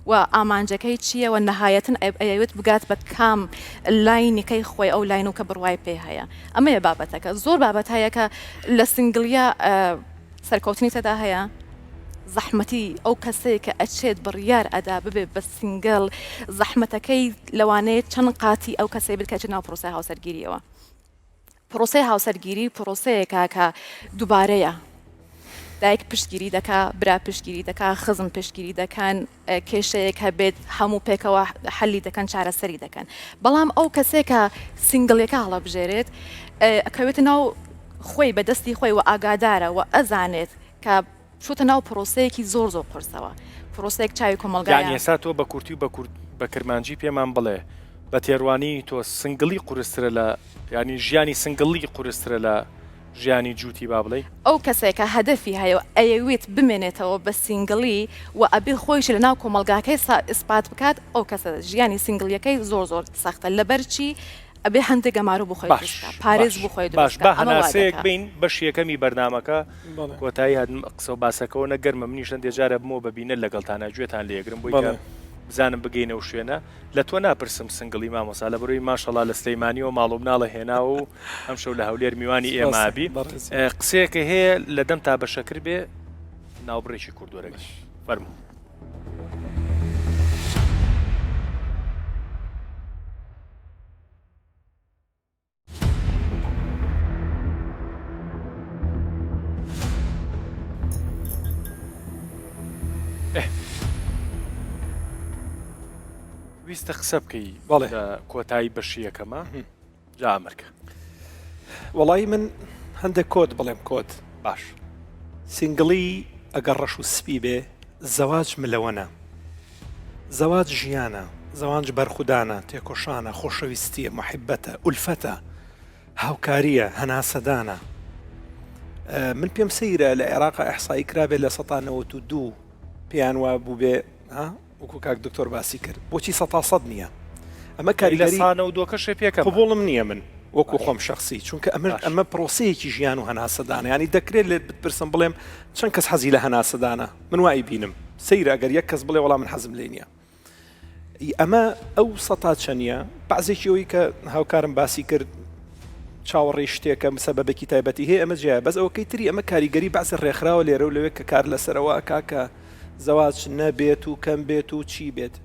و ئامانجەکەی چییە و نەهایەتن ئەیەوێت بگات بە کام line ەکەی خۆی ئەو line و کە بڕوای پێ هەیە ئەمەیە بابەتەکە زۆر بابەت هەیە کە لە single یە سەرکەوتنی تێدا هەیە. زەحمەتی ئەو کەسەیە کە ئەچێت بڕیار ئەدا ببێ بە single زەحمەتەکەی لەوانەیە چەند قاتی ئەو کەسەی بێت کە ئەچێت ناو پرۆسەی هاوسەرگیریەوە. پرۆسەی هاوسەرگیری پرۆسەیەکە کە دووبارەیە، دایک پشتگیری دەکا، برا پشتگیری دەکا، خزم پشتگیری دەکەن، کێشەیەک هەبێت هەموو پێکەوە حەلی دەکەن، چارەسەری دەکەن. بەڵام ئەو کەسێک کە single ەکە هەڵەبژێرێت ئەکەوێتە ناو خۆی بە دەستی خۆی و ئاگادارە و ئەزانێت کە چۆتە ناو پرۆسەیەکی زۆر زۆر قورسەوە، پرۆسەیەک چاوی کۆمەڵگایە. یانی ئێستا تۆ بە کورتی و بە کورت بە کرمانجی پێمان بڵێ بە تێڕوانینی تۆ single ی قورسترە لە یانی ژیانی single ی قورسترە لە ژیانی جووتی با بڵێی؟ ئەو کەسەی کە هەدەفی هەیە و ئەیەوێت بمێنێتەوە بە single ی و ئەبێ خۆیشی لە ناو کۆمەڵگاکەی ئیسپات بکات ئەو کەسە ژیانی single یەکەی زۆر زۆر سەختە لەبەر چی ئەبێ هەندێک گەمارۆ بۆ خۆی دروست باش بکا پارێز باش بۆ خۆی باش دروست بکا با ئەمە وا هەناسەیەک دەکا. بین بەشی یەکەمی بەرنامەکە بەڵێ. کۆتایی هات قسە و باسەکەوە نە گەرمە منیش هەندێ جارە بمەوە بە بینەر لەگەڵتانا گوێتان لێ ئەگرم بۆی کە بەڵێ. بزانم بگەینە ئەو شوێنە لە تۆ ناپرسم single ی مامۆستا لە بەرەوەی ماشەڵا لە سلەیمانیەوە ماڵ و مناڵە هێناوە و ئەمشەو لە هەولێر میوانی سپاس ئێمە بی بەڕێزی. قسەیەکە هەیە لە دەم تا بە شەکر بێ ناوبڕێکی کورد وەرەگری فەرموو. ویستە قسە بکەی بەڵێ لە کۆتایی بەشی یەکەمە جا ئەمرکە. وەڵایی من هەندێک کۆد بڵێم کۆد. باش. single ی ئەگەر ڕەش و سپی بێ زەواج ملەوەنە زەواج ژیانە زەوانج بەرخودانە تێکۆشانە خۆشەویستیە موحیبەتە ئولفەتە هاوکاریە هەناسەدانە من پێم سەیرە لە عێراقا ئیحسایی کرابێت 92% پێیان وا بووبێ ها وەکو کاک دکتۆر باسی کرد بۆچی سەتا سەد نییە ئەمە کاریگەری سانەودۆکەشێ پێکە قبوڵم نییە من وەکو خۆم شخصی چونکە ئەمە ئەمە پرۆسەیەکی ژیان و هەناسەدانە ینی دەکرێت لێت بپرسم بڵێم چەند کەس حەزی لە هەناسەدانە من وای بینم سەیرە ئەگەر یەک کەس بڵێ وەڵام من حەزم لێ نییە ئەمە ئەو سەتا چەنیە بەعزێکی ئەوی کە هاوکارم باسی کرد چاوەڕێی شتێکە سەبەبێکی تایبەتی هەیە ئەمە جیایە بەس ئەوەکەی تری ئەمە کاریگەری بەعزی ڕێکخراوە لێرە و لەوێ کە کار لەسەرەوە ئەکا کە زەواج نەبێت و کەم بێت و چی بێت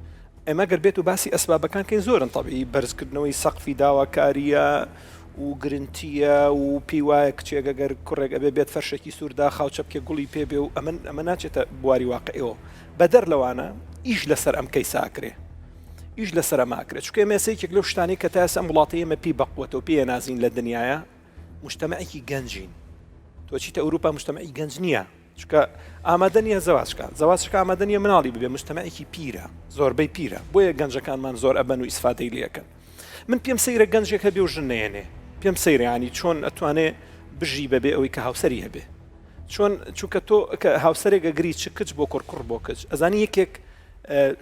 ئێمە گەر بێت و باسی ئەسبابەکان کەین زۆرن تەبیعی بەرزکردنەوەی سەقفی داواکاریە و گرنتیە و پێی وایە کچێک ئەگەر کوڕێک ئەبێ بێت فەرشێکی سوور داخا و چەپکێ گوڵی پێ بێ و ئەمن ئەمە ناچێتە بواری واقعیەوە بەدەر لەوانە ئیش لەسەر ئەم کەیسە ئەکرێ ئیش لەسەر ئەمە ئەکرێت چونکە ئێمە ئێستا یەکێک لەو شتانەی کە تا ئێستا ئەم وڵاتەی ئێمە پێی بەقوەتە و پێی نازین لە دنیاە مجتەمعێکی گەنجین تۆ چیتە ئەوروپا مجتەمعی گەنج نییە چونکە ئامادە نییە زەواج بکات زەواج بکە ئامادە نییە مناڵی ببێ مجتەمعێکی پیرە زۆربەی پیرە بۆیە گەنجەکانمان زۆر ئەبەن و ئیسفادەی لەکەن من پێم سەیرە گەنجێک هەبێ و ژن نێنێ پێم سەیرە ینی چۆن ئەتوانێ بژی بەبێ ئەوەی کە هاوسەری هەبێ چۆن چونکە تۆ کە هاوسەرێک ئەگری چ کچ بۆ کوڕ کوڕ بۆ کچ ئەزانی یەکێک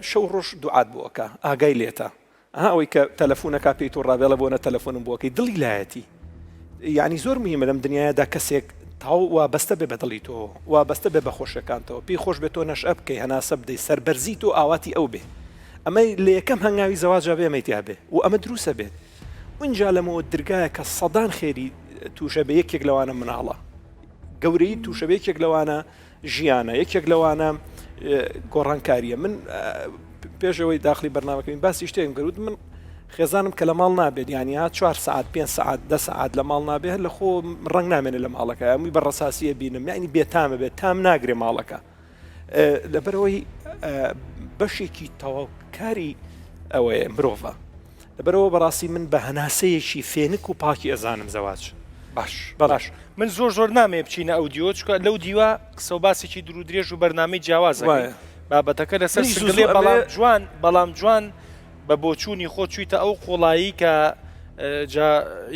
شەو ڕۆژ دوعات بۆ ئەکا ئاگای لێتە ئەها ئەوەی کە تەلەفونەکە پێی تۆ ڕابێڵە بۆ نە تەلەفۆنم بۆ ئەکەی دڵی لایەتی یعنی زۆر مهمە لەم دنیادا کەسێک تاو وابەستە بێ بە دڵی تۆ وابەستە بێ بە خۆشەکانتەوە پێی خۆش بێت تۆ نەشئە بکەی هەناسە بدەی سەربەرزی تۆ ئاواتی ئەو بێ ئەمە لە یەکەم هەنگاوی زەواجا بێ ئەمەی تیا بێ و ئەمە دروسە بێت ئینجا لەمەوە درگایە کە سەدان خێری تووشە بە یەکێک لەوانە مناڵە گەورەی تووشە بە یەکێک لەوانە ژیانە یەکێک لەوانە گۆڕانکاریە من پێشەوەی داخلی بەرنمەکەین باسی شتێکم کردوت من خێزانم کە لە ماڵ نابێت یانی ها چوار سعات پێ سعات دە سعات لە ماڵ نابێ هەر لە خۆ ڕنگ نامێنێ لە ماڵەکە ئەمی بە ڕساسیە بینم یعنی بێتامە بێت تام ناگرێ ماڵەکە لەبەرەوەی بەشێکی تەواوکاری ئەوەیە مرۆڤە لەبەرئەوە بەڕاستی من بە هەناسەیەکی فێنک و پاکی ئەزانم زەواج. باش باش من زۆر زۆر نامەوێ بچینە ئەو دیوە چونکە لەو دیوە قسە و باسێکی دوور و درێژ و بەرنامەی جیاواز ئەکەین بابەتەکە لەسەر منیش زوو single ێ زوو بەڵام ئەمەوێ جوان بەڵام جوان بە بۆچوونی خۆ چوویتە ئەو قوڵایی کە جا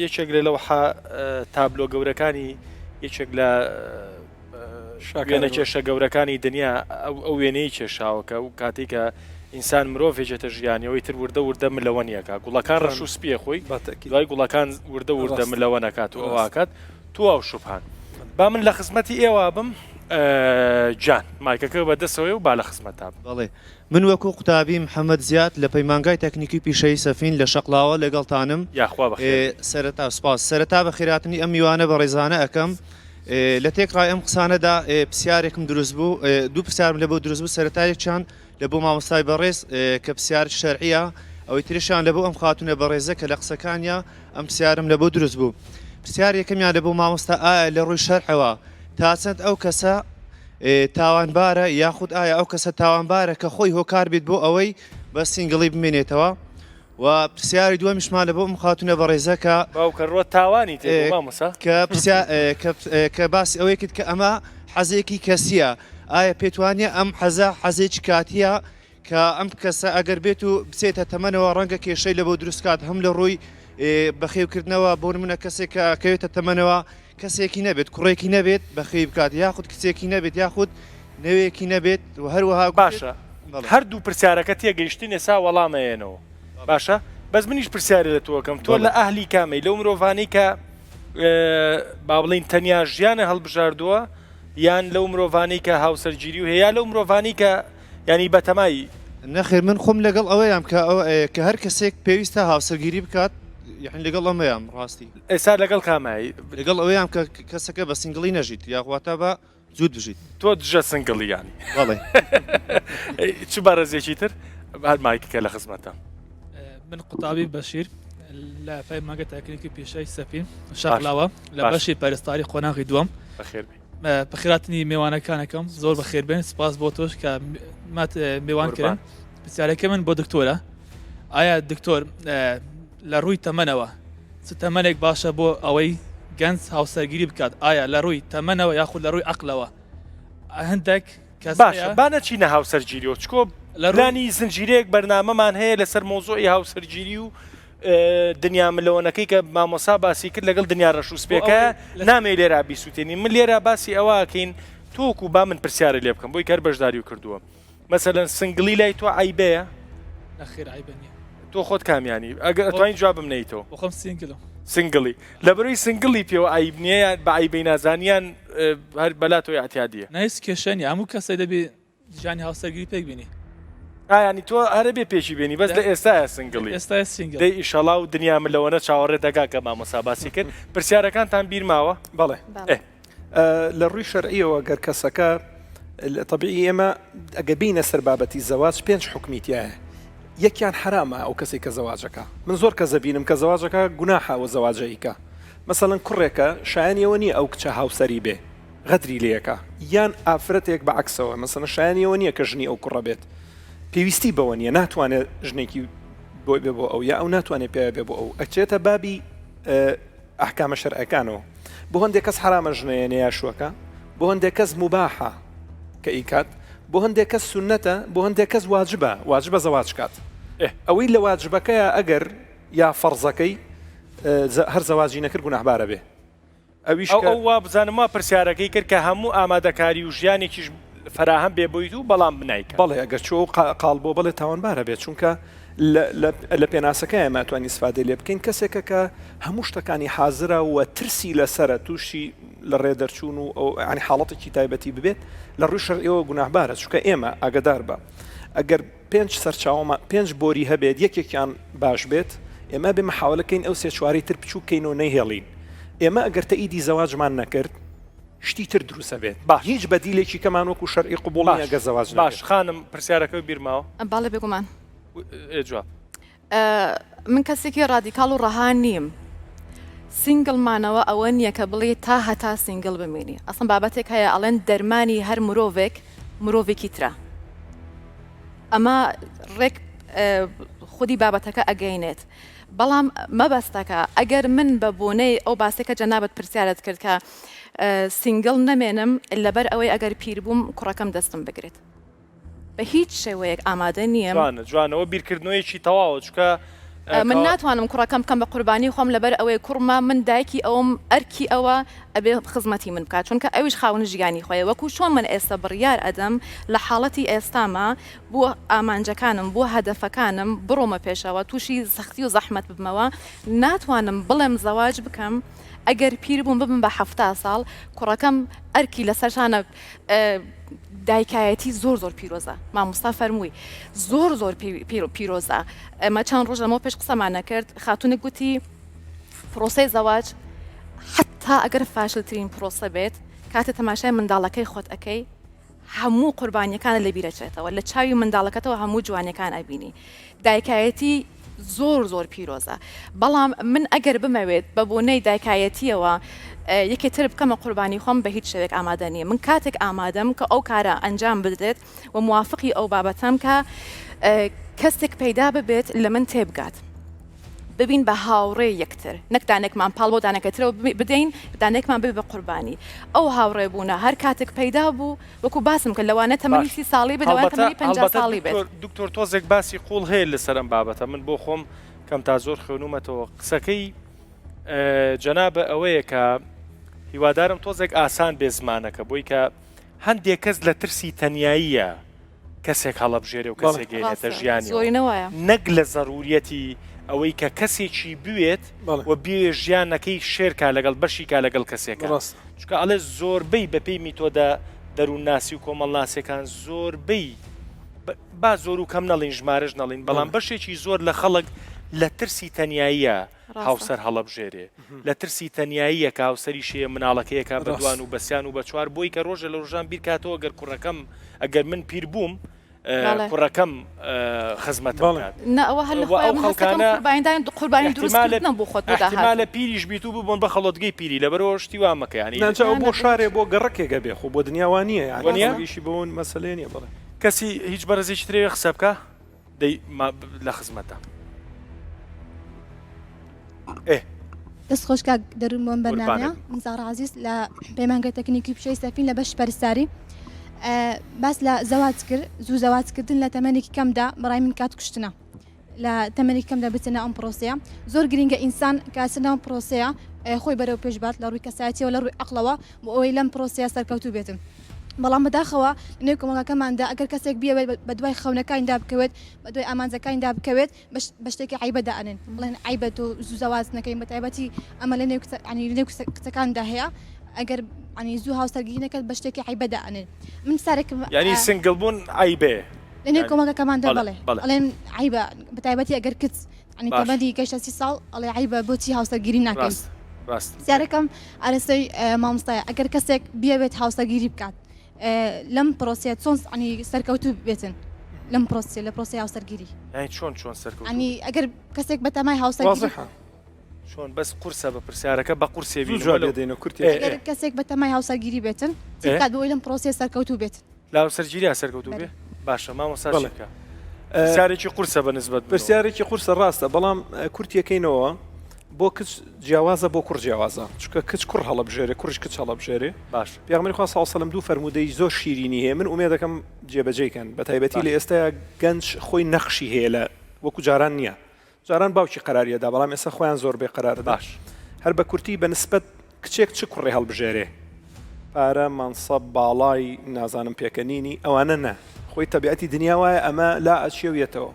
یەکێک لە لەوحە تابلۆ گەورەکانی یەکێک لە وێنە کێشە گەورەکانی دنیا ئەو وێنەی کێشاوە کە ئەو کاتێک کە ئینسان مرۆڤ ێکێتە ژیانەوەی تر وردە وردە ملەوەنیەکە گوڵەکان ڕەش و سپیە خۆی دوای گوڵەکان وردە وردە ملەوە نەکات و ئەوکات تواو شوبهان با من لە خزمەتی ئێوە بم جان مایکەکە بە دەسەوەی و با لە خزمەتا بم. بەڵێ من وەکو قوتابی محمد زیاد لە پەیمانگای تەکنیکی پیشەیی سەفین لە شەقڵاوە لەگەڵتانم یاخوا بەخێر بێی. سەرەتا سوپاس سەرەتا بەخێرهاتنی ئەم میوانە بەڕێزانە ئەکەم. لە تێکڕای ئەم قسانەدا پرسیارێکم دروست بوو، دوو پرسیارم لە بۆ دروست بوو، سەرەتایەکیان لە بۆ مامۆستای بەڕێز کە پرسیار شەرعیە، ئەوەی تریشیان لە بۆ ئەم خاتوونە بەڕێزە کە لە قسەکانیا ئەم پرسیارم لە بۆ دروست بوو. پرسیار یەکەمیان لە بۆ مامۆستا ئایا لە ڕووی شەرعەوە تا چەند ئەو کەسە تاوانبارە یاخود ئایا ئەو کەسە تاوانبارە کە خۆی هۆکار بێت بۆ ئەوەی بە single ی بمێنێتەوە؟ و پرسیاری دووەمیشمان لە بۆ ئەم خاتوونە بەڕێزە کە باوکە ڕۆ تاوانی تێ بوو مامۆستا. کە پرسیا کە کە باسی ئەوەی کرد کە ئەمە حەزێکی کەسییە ئایا پێت وانییە ئەم حەزە حەزێکی کاتییە کە ئەم کەسە ئەگەر بێت و بچێتە تەمەنەوە ڕەنگە کێشەی لە بۆ دروست کات هەم لە ڕووی بەخێوکردنەوە بۆ نمونە کەسێک کە کەوێتە تەمەنەوە کەسێکی نەبێت کوڕێکی نەبێت بەخێوی بکات یاخود کچێکی نەبێت یاخود نەوێکی نەبێت و هەروەها باشە هەردوو پرسیارەکە تێگەیشتین ئێسا وەڵام ئەیەنەوە باشە بەس منیش پرسیارێ لە تۆکەم تۆ لە ئەهلی کامەی لەو مرۆڤانەی کە با بڵین تەنیا ژیانە هەڵبژاردووە یان لەو مرۆڤانەی کە هاوسەرگیری و هەیە لەو مرۆڤانەی کە ینی بەتەمای نەخێر من خۆم لەگەڵ ئەوەیام کە کە هەر کەسێک پێویستە هاوسەرگیری بکات یعنی لەگەڵ ئەمەیام ڕاستی ئێستا لەگەڵ کامای؟ لەگەڵ ئەوەیام کە کەسەکە بە single ی نەژیت یاخواتا بە جووت بژیت. تۆ دژە single ی یانی. بەڵێ. چ بەڕێزێکی تر هەر مایکەکە لە خزمەتە. من قوتابی بەشیر لە پەیمانگە تەکنیکی پیشەی سەفین شەقلاوە لە بەشی پەرستاری قۆناغی دووەم. بەخێر بێی. بەخێراتنی مێوانەکانەکەم زۆر بەخێر بێن سپاس بۆ تۆش کە مات مێوان کردن. پرسیارەکە من بۆ دکتۆرە ئایا دکتۆر لە ڕووی تەمەنەوە چ تەمەنێک باشە بۆ ئەوەی گەنج هاوسەرگیری بکات ئایا لە ڕووی تەمەنەوە یاخود لە ڕووی عەقلەوە هەندێک کەس باشە با نەچینە هاوسەرگیریەوە چکۆ لانی زنجیرەیەک بەرنامەمان هەیە لەسەر مۆزۆی هاوسەرگیری و دنیا ملەوەنەکەی کە مامۆسا باسی کرد لەگەڵ دنیا ڕەش و سپێکە نامێ لێرا بیسووتێنی من لێرە باسی ئەوەکەین تۆکو با من پرسیارە لێ بکەم بۆی کەر بەشداری کردووە مەسەلەن single ی لای تۆ عەیبەیە؟ نەخێر عەیبە نییە. تۆ خۆت کامیانی؟ ئەگەر ئەتوانی جوابم نەیتەوە. بۆ خۆم single م. single ی. لەبەرەوەی single ی پێوە عەیب نییە یان بە عەیبەی نازانی یان هەر بەلا تۆ ئیعتیادییە؟ نا هیچ کێشە نییە هەموو کەسێک دەبی ژیانی هاوسەرگیری پێک بینی. ئا یانی تۆ هەرە بێ پێکی بێنی بەس لە ئێستایا single ی. ئێستایا single م. دەی ئیشەڵا و دنیا من لەوەنە چاوەڕێت دەکا کە مامۆستا باسی کرد. پرسیارەکانتان بیر ماوە؟ بەڵێ. ئێ. لە ڕووی شەرعیەوە گەر کەسەکە تەبیعی ئێمە ئەگە بینە سەر بابەتی زەواج پێنج حکمی تایە یەکیان حرامە ئەو کەسی کە زەواجەکە من زۆر کەس دەبینم کە زەواجەکە گوناحە ئەوە زەواجەیکە مەسەڵەن کوڕێکە شایانی ئەوە نییە ئەو کچە هاوسەری بێ غەدری لەکە یان ئافرەتێک بە عکسەوە مەسەلەن شایانی ئەوە نییە کە ژنی ئەو کوڕە بێت پێویستی بەوە نییە ناتوانێت ژنێکی بۆی بێ بۆ ئەو یا ئەو ناتوانێت پێ بێ بۆ ئەو ئەچێتە بابی ئەحکامە شەرعەکانەوە بۆ هەندێک کەس حەرامە ژنەیەنێ یا شوەکە بۆ هەندێک کەس موباحە کە ئیکات بۆ هەندێک کەس سونەتە بۆ هەندێک کەس واجبە واجبە زەواج کات ئەوەی لە واجبەکەیە ئەگەر یا فەرزەکەی هەر زەواجی نەکرد گوناهبارە بێ ئەویش ئەو وا بزانم وا پرسیارەکەی کرد کە هەموو ئامادەکاری و ژیانێکیش فەراهەم بێ بۆیت و بەڵام بنایکە. بەڵێ ئەگەر چوو ئەو قاڵ بۆ بەڵێ تاوانبارە بێت چونکە لە پێناسەکە ئێمە توانین ئیسفادەی لێ بکەین کەسێکە کە هەموو شتەکانی حازرە و ترسی لەسرە تووشی لە ڕێ دەرچوون و ئەو ینی حاڵەتێکی تایبەتی ببێت لە ڕووی شەرعیەوە گوناهبارە چونکە ئێمە ئاگدار بە ئەگەر پێنج سەرچاوەمان پێنج بۆری هەبێت یەکێکیان باش بێت ئێمە بێ محاولەکەین ئەو سێ چواری تر بچووکەین و نەیهێڵین ئێمە ئەگەر تەئیدی زەواجمان نەکرد شتی تر دروست ئەبێت باش هیچ بەدیلێکی کەمان وەکو شەرعی قبوڵ نیە باش گەر زەواج باش نەبێت. خانم پرسیارەکەو بیر ماوە؟ بەڵێ بێگومان. ئێ جواب. من کەسێکی ڕادیکاڵ و ڕەها نیم. single مانەوە ئەوە نییە کە بڵێی تا هەتا single بمێنی. ئەسڵەن بابەتێک هەیە ئەڵێن دەرمانی هەر مرۆڤێک مرۆڤێکی ترە. ئەمە ڕێک خودی بابەتەکە ئەگەینێت. بەڵام مەبەستەکە ئەگەر من بە بۆنەی ئەو باسەی کە جەنابت پرسیارت کرد کە single نەمێنم لەبەر ئەوەی ئەگەر پیر بووم کوڕەکەم دەستم بگرێت بە هیچ شێوەیەک ئامادە نیم. جوانە جوانە ئەوە بیرکردنەوەیەکی تەواوە چونکە من ناتوانم کوڕەکەم بکەم بە قوربانی خۆم لەبەر ئەوەی کوڕمە من دایکی ئەوم ئەرکی ئەوە ئەبێ خزمەتی من بکات چونکە ئەویش خاوەن ژیانی خۆیە وەکو چۆن من ئێستا بڕیار ئەدەم لە حاڵەتی ئێستاما بۆ ئامانجەکانم بۆ هەدەفەکانم بڕۆمە پێشەوە تووشی سەختی و زەحمەت ببمەوە ناتوانم بڵێم زەواج بکەم ئەگەر پیر بووم ببم بە 70 ساڵ کوڕەکەم ئەرکی لەسەر شانە دایکایەتی زۆر زۆر پیرۆزە مامۆستا فەرمووی زۆر زۆر پیرۆزە ئەمە چەند ڕۆژ لەمەوە پێش قسەمان نەکرد خاتونێک گوتی پرۆسەی زەواج حتا ئەگەر فاشلترین پرۆسە بێت. کاتێ تەماشای منداڵەکەی خۆت ئەکەی هەموو قوربانیەکانت لە بیرەچێتەوە لە چاوی منداڵەکەتەوە هەموو جوانیەکان ئەبینی دایکایەتی زۆر زۆر پیرۆزە بەڵام من ئەگەر بمەوێت بە بۆنەی دایکایەتیەوە یەکێ تر بکەمە قوربانی خۆم بە هیچ شێوێک ئامادە نییە من کاتێک ئامادەم کە ئەو کارە ئەنجام بدرێت و موافقی ئەو بابەتەم کە کەسێک پەیدا ببێت لە من تێبگات ببین بە هاوڕێ یەکتر نەک دانێکمان پاڵ بۆ دانەکە ترەوە بدەین دانێکمان ببێ بە قوربانی ئەو هاوڕێ بوونە هەر کاتێک پەیدا بوو وەکو باسم کرد لەوانە تەمەنی باش سی ساڵی بێت لەوانە هەڵبەتە تەمەنی 50 هەڵبەتە ساڵی بێت دکتۆر دکتۆر تۆزێک باسی قوڵ هەیە لەسەر ئەم بابەتە من بۆ خۆم کەم تا زۆر خوێنومەتەوە قسەکەی جەنابە ئەوەیە کە هیوادارم تۆزێک ئاسان بێ زمانەکە بۆی کە هەندێک کەس لە ترسی تەنیاییە کەسێک هەڵەبژێرێ و کەسێک گەینێتە ژیانیەوە نەک لە زەروریەتی ئەوەی کە کەسێکی بوێت و بێ ژیانەکەی شێرکا لەگەڵ بەشیکا لەگەڵ کەسێکە چونکە ئەڵێ زۆربەی بەپێی میتۆدە دەروونناسی و کۆمەڵناسیەکان زۆربەی با زۆر و کەم نەڵین ژمارەش نەڵین بەڵام بەشێکی زۆر لە خەڵک لە ترسی تەنیاییە هاوسەر هەڵەبژێرێ لە ترسی تەنیاییە کە هاوسەریش هەیە مناڵەکەیەکا بە دوان و بەسیان و بە چوار بۆی کە ڕۆژێ لە ڕۆژان بیرکاتەوە گەر کوڕەکەم ئەگەر من پیر بووم کوڕەکەم خزمەتم بکات نا ئەوە هەر لە خۆیان من هەستەکەم قوربانیدان قوربانی دروستکردنە بۆ خۆت بۆ داهاتوو. لە پیریش بیت و ببوون بە خەڵۆتگەی پیری لەبەرەوە شتی وا مەکە یانی. نا جا ئەو بۆ شارێ بۆ گەڕەکێک ئەبێ خۆ بۆ دنیا وا نییە یانی ئیشی بەوە مەسەلەیە نییە بەڵێ. کەسی هیچ بەڕێزێکی ترەوێ قسە بکا؟ دەی لە خزمەتە. ئێ. دەست خۆش کاک دەروون بۆم بەرنامەیە من زارا عزیز لە پەیمانگای تەکنیکی پیشەی سەفین لە بەش پەرستاری باس لە زەواج کرد زوو زەواج کردن لە تەمەنێکی کەمدا بەڕای من کات کوشتنە لە تەمەنێکی کەمدا بچنە ئەم پرۆسەیە زۆر گرنگە ئینسان کاسە ناو پرۆسەیە خۆی بەرەو پێش بات لە ڕووی کەسایەتیەوە لە ڕووی عەقڵەوە بۆ ئەوەی لەم پرۆسەیە سەرکەوتوو بێتن بەڵام بەداخەوە لەنێو کۆمەڵگاکەماندا ئەگەر کەسێک بیەوێت بەدوای خەونەکانیدا بکەوێت بەدوای ئامانجەکانیدا بکەوێت بە شتێکی عەیبە دائەنێن بڵێن عەیبە تۆ زوو زەواج نەکەی بە تایبەتی ئەمە لە نێو ینی لە نێو کچەکاندا هەیە ئەگەر ینی زوو هاوسەرگیری نەکەت بە شتێکی عەیبە دائەنێن من سارێکم یعنی single بوون عەیبێ لە نێو کۆمەڵگەکەماندا بەڵێ ئەڵێن عەیبە بە تایبەتی ئەگەر کچ ینی تەمەنی گەشتە 30 ساڵ ئەڵێ عەیبە بۆچی هاوسەرگیری ناکەی ڕاست پرسیارەکەم ئارەستەی مامۆستایە ئەگەر کەسێک بیەوێت هاوسەرگیری بکات لەم پرۆسەیە چۆن عنی سەرکەوتوو بێتن لەم پرۆسەیە لە پرۆسەی هاوسەرگیری یانی چۆن چۆن سەرکەوتوو عنی ئەگەر کەسێک بەتەمای هاوسەرگیری واضحە چۆن بەس قورسە بە پرسیارەکە بە قورسێ زوو بینم جواب وەلو دەینەوە کورتی ئێ ئەگەر ئێ کەسێک بەتەمای هاوسەرگیری بێتن چی ئێ بکات بۆ ئەوەی لەم پرۆسەیە سەرکەوتوو بێت لە هاوسەرگیریا سەرکەوتوو بەلێ بێ باشە مامۆستا چی بەڵێ بکا پرسیارێکی قورسە بە نسبەت منەوە. پرسیارێکی قورسە ڕاستە بەڵام کورتیەکەینەوە بۆ کچ جیاوازە بۆ کوڕ جیاوازە چونکە کچ کوڕ هەڵەبژێرێ کوڕیش کچ هەڵەبژێرێ باش. پێغەمبەری خوا صلی اللە علیە وسلم دوو فەرموودەی زۆر شیرینی هەیە من ئومێدەکەم جێبەجێی کەن بەتایبەتی لە باش. ئێستایا گەنج خۆی نەخشی هەیە لە وەکو جاران نییە جاران باوکی قەراری ئەدا بەڵام ئێستا خۆیان زۆربەی قەرار ئەدەن باش. هەر بە کورتی بە نسبەت کچێک چ کوڕێ هەڵبژێرێ پارە مەنسەب باڵای نازانم پێکەنینی ئەوانە نا خۆی تەبیعەتی دنیا وایە ئەمە لا ئەچێ و یەتەوە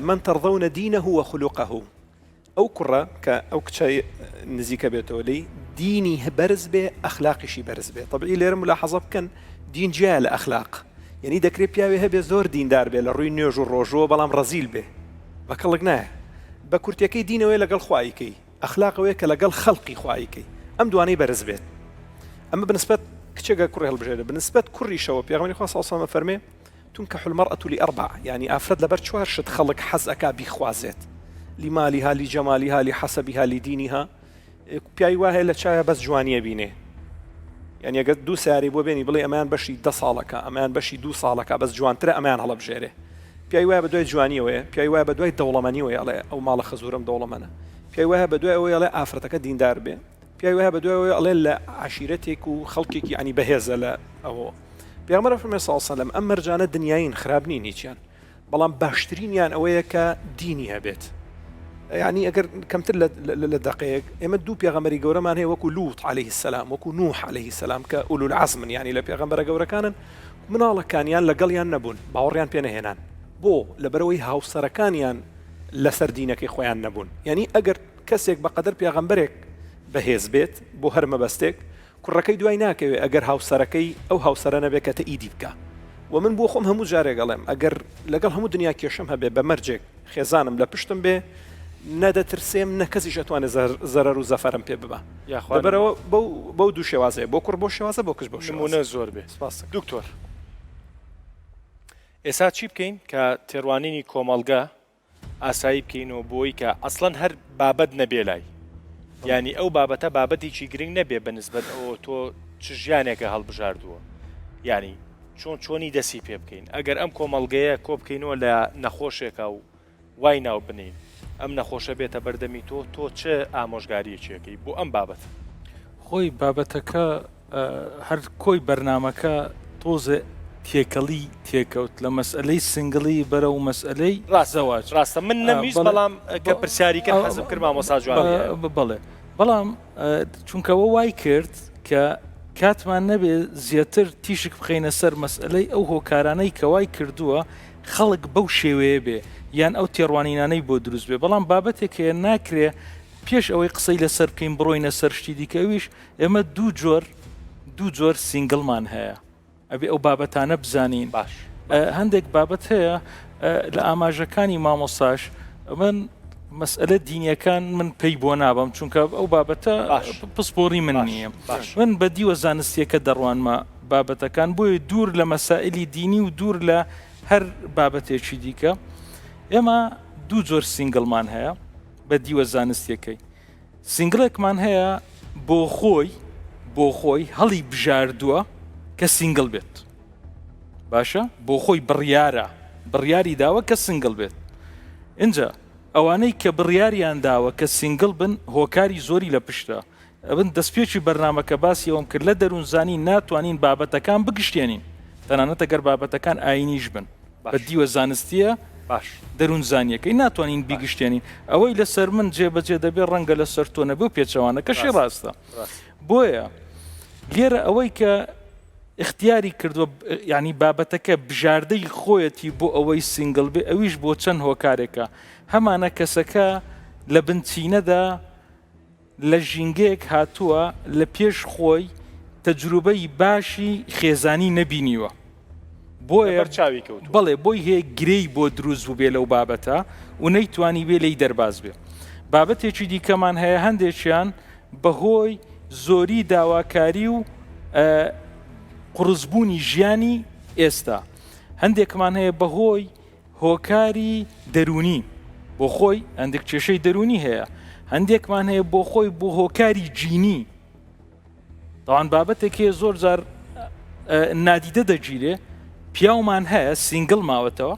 من ترضون دینه وخلقه ئەو کوڕە کە ئەو کچە نزیکە بێتەوە لێی دینی بەرز بێ ئەخلاقیشی بەرز بێ تەبعی لێرە ملاحەزە بکەن دین جیایە لە ئەخلاق یعنی دەکرێت پیاوێ هەبێ زۆر دیندار بێ لە ڕووی نوێژ و ڕۆژووە بەڵام ڕەزیل بێ بە کەڵک نایە بە کورتەکەی دینەوەی لەگەڵ خوایکەی ئەخلاقەوەیە کە لەگەڵ خەڵقی خوایکەی ئەم دوانەی بەرز بێت ئەمە بنسبەت کچێکە کوڕی هەڵبژێرە بنسبەت کوڕیشەوە پێغەمبەری خوا صلی الله علیه و سلم فەرمێ تنکح المرأة لأربع یانی ئافرەت لەبەر چوار شت خەڵک حەز ئەکا بیخوازێت لمالها لجمالها لحسبها لدینها پیاوی وا هەیە لە چاویا بەس جوانیە بینێ یعنی ئەگەر دوو سیارەی بۆ بێنی بڵێ ئەمەیان بەشی دە ساڵەکە ئەمەیان بەشی دوو ساڵەکە بەس جوانترە ئەمەیان هەڵەبژێرێ پیاوی وایە بە دوای جوانیەوەیە پیاوی وایە بە دوای دەوڵەمەنیەوەی ئەڵێ ئەو ماڵە خەزورم دەوڵەمەنە پیاوی وایە بە دوای ئەوەی ئەڵێ ئافرەتەکە دیندار بێ پیاوی وایە بە دوای ئەوەی ئەڵێ لە عەشیرەتێک و خەڵکێکی ینی بەهێزە لە ئەوە پێغەمبەر فەرمی صلی الله علیه و سلم ئەم مەرجانە دنیایین خراپ نین هیچیان بەڵام باشترینیان ئەوەیە کە دینی هەبێت یعنی ئەگەر کەمتر لە دقەیەک ئێمە دوو پێغەمبەری گەورەمان هەیە وەکو لوط عليه السلام وەکو نوح عليه السلام کە أولو العزم ینی لە پێغەمبەرە گەورەکانن مناڵەکانیان لەگەڵیان نەبوون باوەڕیان پێ نەهێنان بۆ لەبەرەوەی هاوسەرەکانیان لەسەر دینەکەی خۆیان نەبوون یعنی ئەگەر کەسێک بەقەدەر پێغەمبەرێک بەهێز بێت بۆ هەر مەبەستێک کوڕەکەی دوای ناکەوێ ئەگەر هاوسەرەکەی ئەو هاوسەرە نەبێ کە تەئیدی بکا وە من بۆ خۆم هەموو جارێک ئەڵێم ئەگەر لەگەڵ هەموو دنیا کێشەم هەبێ بە مەرجێک خێزانم لە پشتم بێ. نە دەترسێم نە کەسیش ئەتوانێ زەرەر و زەفەرم پێ ببا. یاخوا لەبەرئەوە بەو بەو دوو شێوازەیە بۆ کوڕ بەو شێوازە بۆ کچ بەو شێوازە. نموونە زۆر بێ. سپاست دەکەم. دکتۆر ئێستا چی بکەین کە تێڕوانینی کۆمەڵگە ئاسایی بکەینەوە بۆی کە ئەسڵەن هەر بابەت نەبێ لای یانی ئەو بابەتە بابەتێکی گرنگ نەبێ بە نسبەت ئەوە تۆ چ ژیانێکە هەڵبژاردووە یانی چۆن چۆنی دەسی پێ بکەین ئەگەر ئەم کۆمەڵگەیە کۆ بکەینەوە لە نەخۆشێکا و وای ناو بنێین ئەم نەخۆشە بێتە بەردەمی تۆ تۆ چ ئامۆژگاریەکی ئەکەی بۆ ئەم بابەتە؟ خۆی بابەتەکە هەر کۆی بەرنامەکە تۆزێ تێکەڵی تێکەوت لە مەسئەلەی single ی بەرەو مەسئەلەی ڕاستە زەواج. ڕاستە من نەمویست بەڵام کە پرسیاری کرد حەزم کرد مامۆستا جواب بداتەوە. بەڵێ بەڵام چونکە ئەوە وای کرد کە کاتمان نەبێ زیاتر تیشک بخەینە سەر مەسئەلەی ئەو هۆکارانەی کە وای کردووە خەڵک بەو شێوەیە بێ یان ئەو تێڕوانینانەی بۆ دروست بێ بەڵام بابەتێک هەیە ناکرێ پێش ئەوەی قسەی لەسەر بکەین بڕۆینە سەر شتی دیکە ئەویش ئێمە دوو جۆر دوو جۆر single مان هەیە ئەبێ ئەو بابەتانە بزانین باش هەندێک بابەت هەیە لە ئاماژەکانی مامۆساش من مەسئلە دینیەکان من پێی بۆ نابم چونکە ئەو بابەتە پسپۆری من نییە من بە دیوە زانستیەکە دەڕوانمە بابەتەکان بۆیە دوور لە مەسائلی دینی و دوور لە هەر بابەتێکی دیکە ئێمە دوو جۆر single مان هەیە بە دیوە زانستیەکەی single ێکمان هەیە بۆ خۆی بۆ خۆی هەڵی بژاردووە کە single بێت باشە بۆ خۆی بڕیارە بڕیاری داوە کە single بێت اینجا ئەوانەی کە بڕیاریان داوە کە single بن هۆکاری زۆری لە پشتە ئەبن دەستپێکی بەرنامەکە باسی ئەوەم کرد لە دەروونزانی ناتوانین بابەتەکان بگشتێنین تەنانەت ئەگەر بابەتەکان ئاینیش بن بە دیوە زانستیە باش دەروونزانیەکەی ناتوانین بیگشتێنین ئەوەی لەسەر من جێبەجێ دەبێ ڕەنگە لەسەر تۆ نەبێ و پێچەوانەکەشی ڕاستە بۆیە لێرە ئەوەی کە اختیاری کردووە ینی بابەتەکە بژاردەی خۆیەتی بۆ ئەوەی single بێ ئەویش بۆ چەند هۆکارێکە هەمانە کەسەکە لە بنچینەدا لە ژینگەیەک هاتووە لە پێش خۆی تەجروبەی باشی خێزانی نەبینیوە بۆیە لەبەر چاوی کەوتووە. بەڵێ بۆی هەیە گرێی بۆ دروست بووبێ لەو بابەتە و نەیتوانیبێ لێی دەرباز بێ. بابەتێکی دیکەمان هەیە هەندێکیان بەهۆی زۆری داواکاری و قوڕسبوونی ژیانی ئێستا هەندێکمان هەیە بەهۆی هۆکاری دەروونی بۆ خۆی هەندێک کێشەی دەروونی هەیە هەندێکمان هەیە بۆ خۆی بۆ هۆکاری جینی تاوان بابەتێک هەیە زۆر جار نادیدە دەگیرێ پیاومان هەیە single ماوەتەوە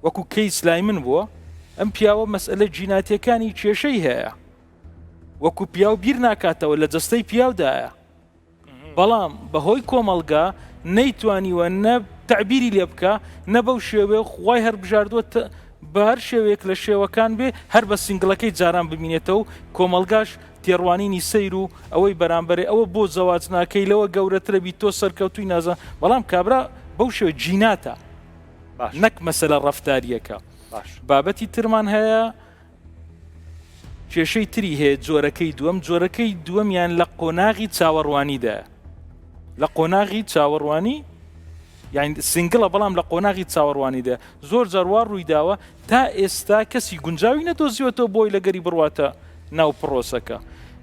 وەکو case لای من بووە ئەم پیاوە مەسئلە جیناتیەکانی کێشەی هەیە وەکو پیاو بیر ناکاتەوە لە جەستەی پیاودایە بەڵام بەهۆی کۆمەڵگا نەیتوانیوە نە تەعبیری لێ بکا نە بەو شێوەیە خوای هەربژاردووە بە هەر شێوەیەک لە شێوەکان بێ هەر بە single ەکەی جاران بمینێتەوە و کۆمەڵگاش تێڕوانینی سەیر و ئەوەی بەرامبەرێ ئەوە بۆ زەواج ناکەی لەوە گەورەترە بی تۆ سەرکەوتووی نازانم بەڵام کابرا بەو شێوە جیناتە نەک مەسەلە ڕەفتاریەکە بابەتی ترمان هەیە کێشەی تری هەیە جۆرەکەی دووەم جۆرەکەی دووەمیان لە قۆناغی چاوەڕوانیدایە لە قۆناغی چاوەڕوانی یان single ە بەڵام لە قۆناغی چاوەڕوانیدا زۆر جار وا ڕوویداوە تا ئێستا کەسی گونجاوی نەدۆزیوەتەوە بۆی لەگەری بڕواتە ناو پرۆسەکە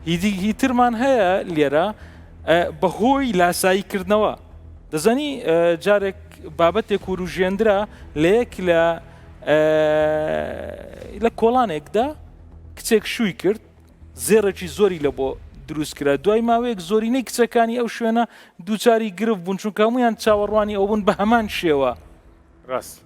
هیدی هیترمان هەیە لێرە بەهۆی لاسایی کردنەوە دەزانی جارێک بابەتێک وروژێندرا لە یەک لە لە کۆڵانێکدا کچێک شووی کرد زێڕێکی زۆری لە بۆ دروست کرا دوای ماوەیەک زۆرینەی کچەکانی ئەو شوێنە دووچاری گرفت بوون چونکە هەمویان چاوەڕوانی ئەو بوون بە هەمان شێوە ڕاست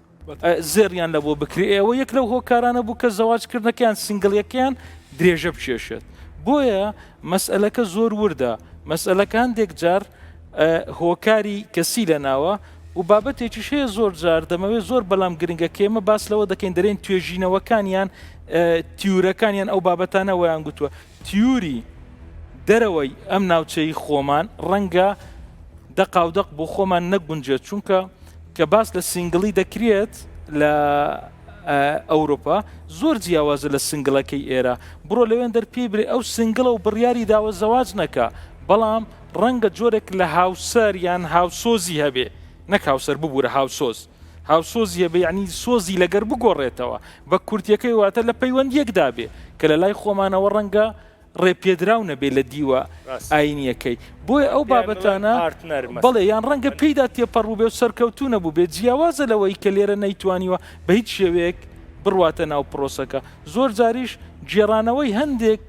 زێڕیان لە بۆ بکرێ ئەوە یەک لەو هۆکارانە بوو کە زەواجکردنەکەیان single یەکەیان درێژە بکێشێت بۆیە مەسئلەکە زۆر وردە مەسئلەکە هەندێک جار هۆکاری کەسی لە ناوە و بابەتێکیش هەیە زۆر جار دەمەوێت زۆر بەلام گرنگە کە ئێمە باس لەوە دەکەین دەرێن توێژینەوەکانیان تیورەکانیان ئەو بابەتانە ویان گوتووە تیوری دەرەوەی ئەم ناوچەی خۆمان ڕەنگە دەقاودەق بۆ خۆمان نەگونجێت چونکە کە باس لە single ی دەکرێت لە ئەوروپا زۆر جیاوازە لە single ەکەی ئێرە بڕۆ لەوێن دەر پێی برێ ئەو single ە و بڕیاری داوە زەواج نەکا بەڵام ڕەنگە جۆرێک لە هاوسەر یان هاوسۆزی هەبێ نەک هاوسەر ببورە هاوسۆز. هاوسۆزی هەبێ یعنی سۆزی لەگەر بگۆڕێتەوە بە کورتیەکەی واتە لە پەیوەندیەکدا بێ کە لە لای خۆمانەوە ڕەنگە ڕێپێدراو نەبێ لە دیوە ئاینیەکەی بۆیە ئەو بابەتانە بەڵێ یان ڕەنگە پێیدا تێپەڕ بووبێ و سەرکەوتوو نەبووبێ جیاوازە لەوەی کە لێرە نەیتوانیوە بە هیچ شێوەیەک بڕواتە ناو پرۆسەکە زۆر جاریش گێڕانەوەی هەندێک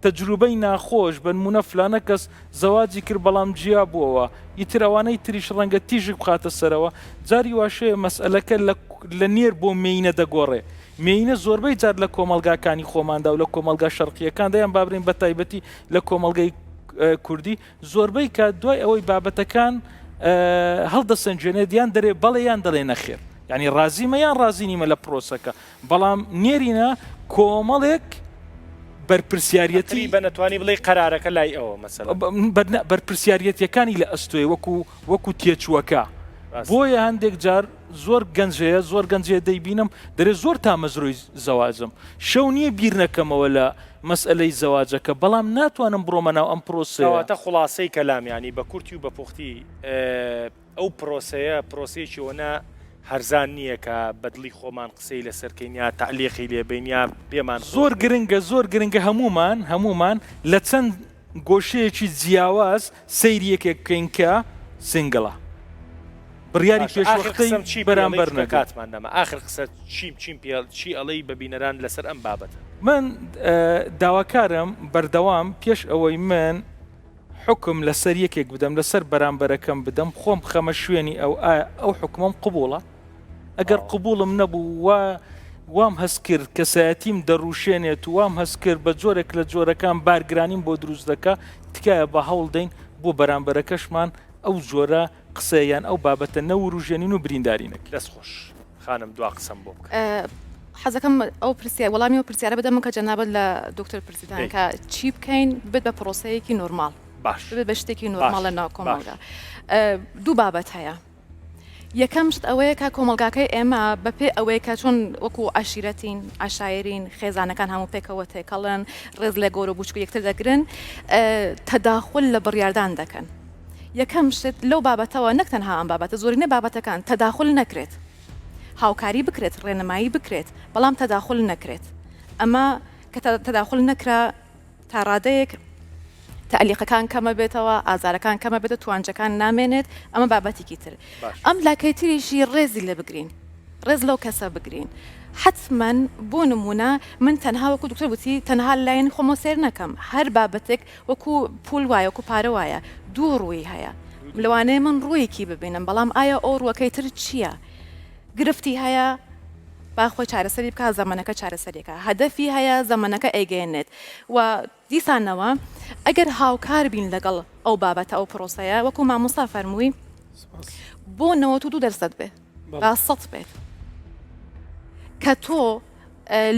تەجروبەی ناخۆش بەنمونە فلانە کەس زەواجی کرد بەڵام جیا بووەوە ئیتر ئەوانەی تریش ڕەنگە تیژک بخاتە سەرەوە جاری واشەیە مەسئەلەکە لە نێر بۆ مێینە دەگۆڕێ مێینە زۆربەی جار لە کۆمەڵگاکانی خۆماندا و لە کۆمەڵگا شەرقییەکاندا یان با بڵێین بە تایبەتی لە کۆمەڵگەی کوردی زۆربەی کات دوای ئەوەی بابەتەکان هەڵدەسەنگێنێت یان دەرێ بەڵێ یان دەڵێ نەخێر یعنی ڕازیمە یان ڕازی نیمە لە پرۆسەکە بەڵام نێرینە کۆمەڵێک بەرپرسیارەتی بە نەتوانی بڵێ قەرارەکە لای ئەوە مەسەلەن بەرپرسیارەتیەکانی لە ئەستۆی وەکو وەکو تێچووەکە بۆیە هەندێک جار زۆر گەنج هەیە زۆر گەنج هەیە دەیبینم دەرێ زۆر تامەزرۆی زەواجم شەو نییە بیر نەکەمەوە لە مەسئەلەی زەواجەکە بەڵام ناتوانم بڕۆمە ناو ئەم پرۆسەیە. کەواتە خوڵاسەی کەلام یانی بە کورتی و بە پوختی ئەو پرۆسەیە پرۆسەیەکی ئەوەنە هەرزان نییە کە بە دڵی خۆمان قسەی لەسەر کەین یا تەعلیقی لێ بەین یا پێمان خۆش زۆر بێت. گرنگە زۆر گرنگە هەموومان هەموومان لە چەند گۆشەیەکی جیاواز سەیری یەکێک بکەین کە single ە بڕیاری باشە ئاخر پێشوەختەی قسەم چی پێ ئەڵێی بەرامبەر چونکە نەدەین. کاتمان نەما ئاخر قسە چیم چیم پێ چی ئەڵێی بە بینەران لەسەر ئەم بابەتە؟ من داواکارم بەردەوام پێش ئەوەی من حوکم لەسەر یەکێک بدەم لەسەر بەرامبەرەکەم بدەم خۆم بخەمە شوێنی ئەو ئایا ئەو حوکمەم قبوڵە؟ ئەگەر قبوڵم نەبوو وا وام هەست کرد کەسایەتیم دەڕوشێنێت و وام هەست کرد بە جۆرێک لە جۆرەکان بارگرانیم بۆ دروست دەکا تکایە با هەوڵ دەین بۆ بەرامبەرەکەشمان ئەو جۆرە قسە یان ئەو بابەتە نەوروژێنین و برینداری نەکەین. دەست خۆش خانم دوا قسەم بۆ بکە. حەزەکەم ئەو پرسیار وەڵامی ئەو پرسیارە بدەم کە جەنابت لە دکتۆر پرسیتان کە چی بکەین ببێت بە پرۆسەیەکی نۆرماڵ باش ببێت بە شتێکی نۆرماڵ لە ناو کۆمەڵگا دوو بابەت هەیە یەکەم شت ئەوەیە کە کۆمەڵگاکەی ئێمە بەپێ ئەوەی کە چۆن وەکو عەشیرەتین، عەشایرین، خێزانەکان هەموو پێکەوە تێکەڵن، ڕێز لە گەورە و بوچک یەکتر دەگرن، تەداخول لە بڕیاردان دەکەن. یەکەم شت لەو بابەتەوە نەک تەنها ئەم بابەتە زۆرینەی بابەتەکان تەداخول نەکرێت. هاوکاری بکرێت، ڕێنمایی بکرێت، بەڵام تەداخول نەکرێت. ئەمە کە تەداخول نەکرا تا ڕادەیەک تەعلیقەکان کەمە بێتەوە، ئازارەکان کەمە بێتە، توانجەکان نامێنێت، ئەمە بابەتێکی تر. ئەم لاکەی تریشی ڕێزی لێ بگرین، ڕێز لەو کەسە بگرین. حەتمەن بۆ نموونە من تەنها وەکو دکتۆر وتی تەنها لایەنی خۆمەوە سەیر نەکەم، هەر بابەتێک وەکو پول وایە، وەکو پارە وایە، دوو ڕووی هەیە. لەوانەیە من ڕوویەکی ببینم، بەڵام ئایا ئەو ڕووەکەی تر چییە؟ گرفتی هەیە با خۆی چارەسەری بکات، زەمەنەکە چارەسەری ئەکات، هەدەفی هەیە زەمەنەکە ئەیگەیەنێت و دیسانەوە ئەگەر هاوکار بین لەگەڵ ئەو بابەتە ئەو پرۆسەیە وەکو مامۆستا فەرمووی بۆ 92 دەرسەد بێ با سەد بێت کە تۆ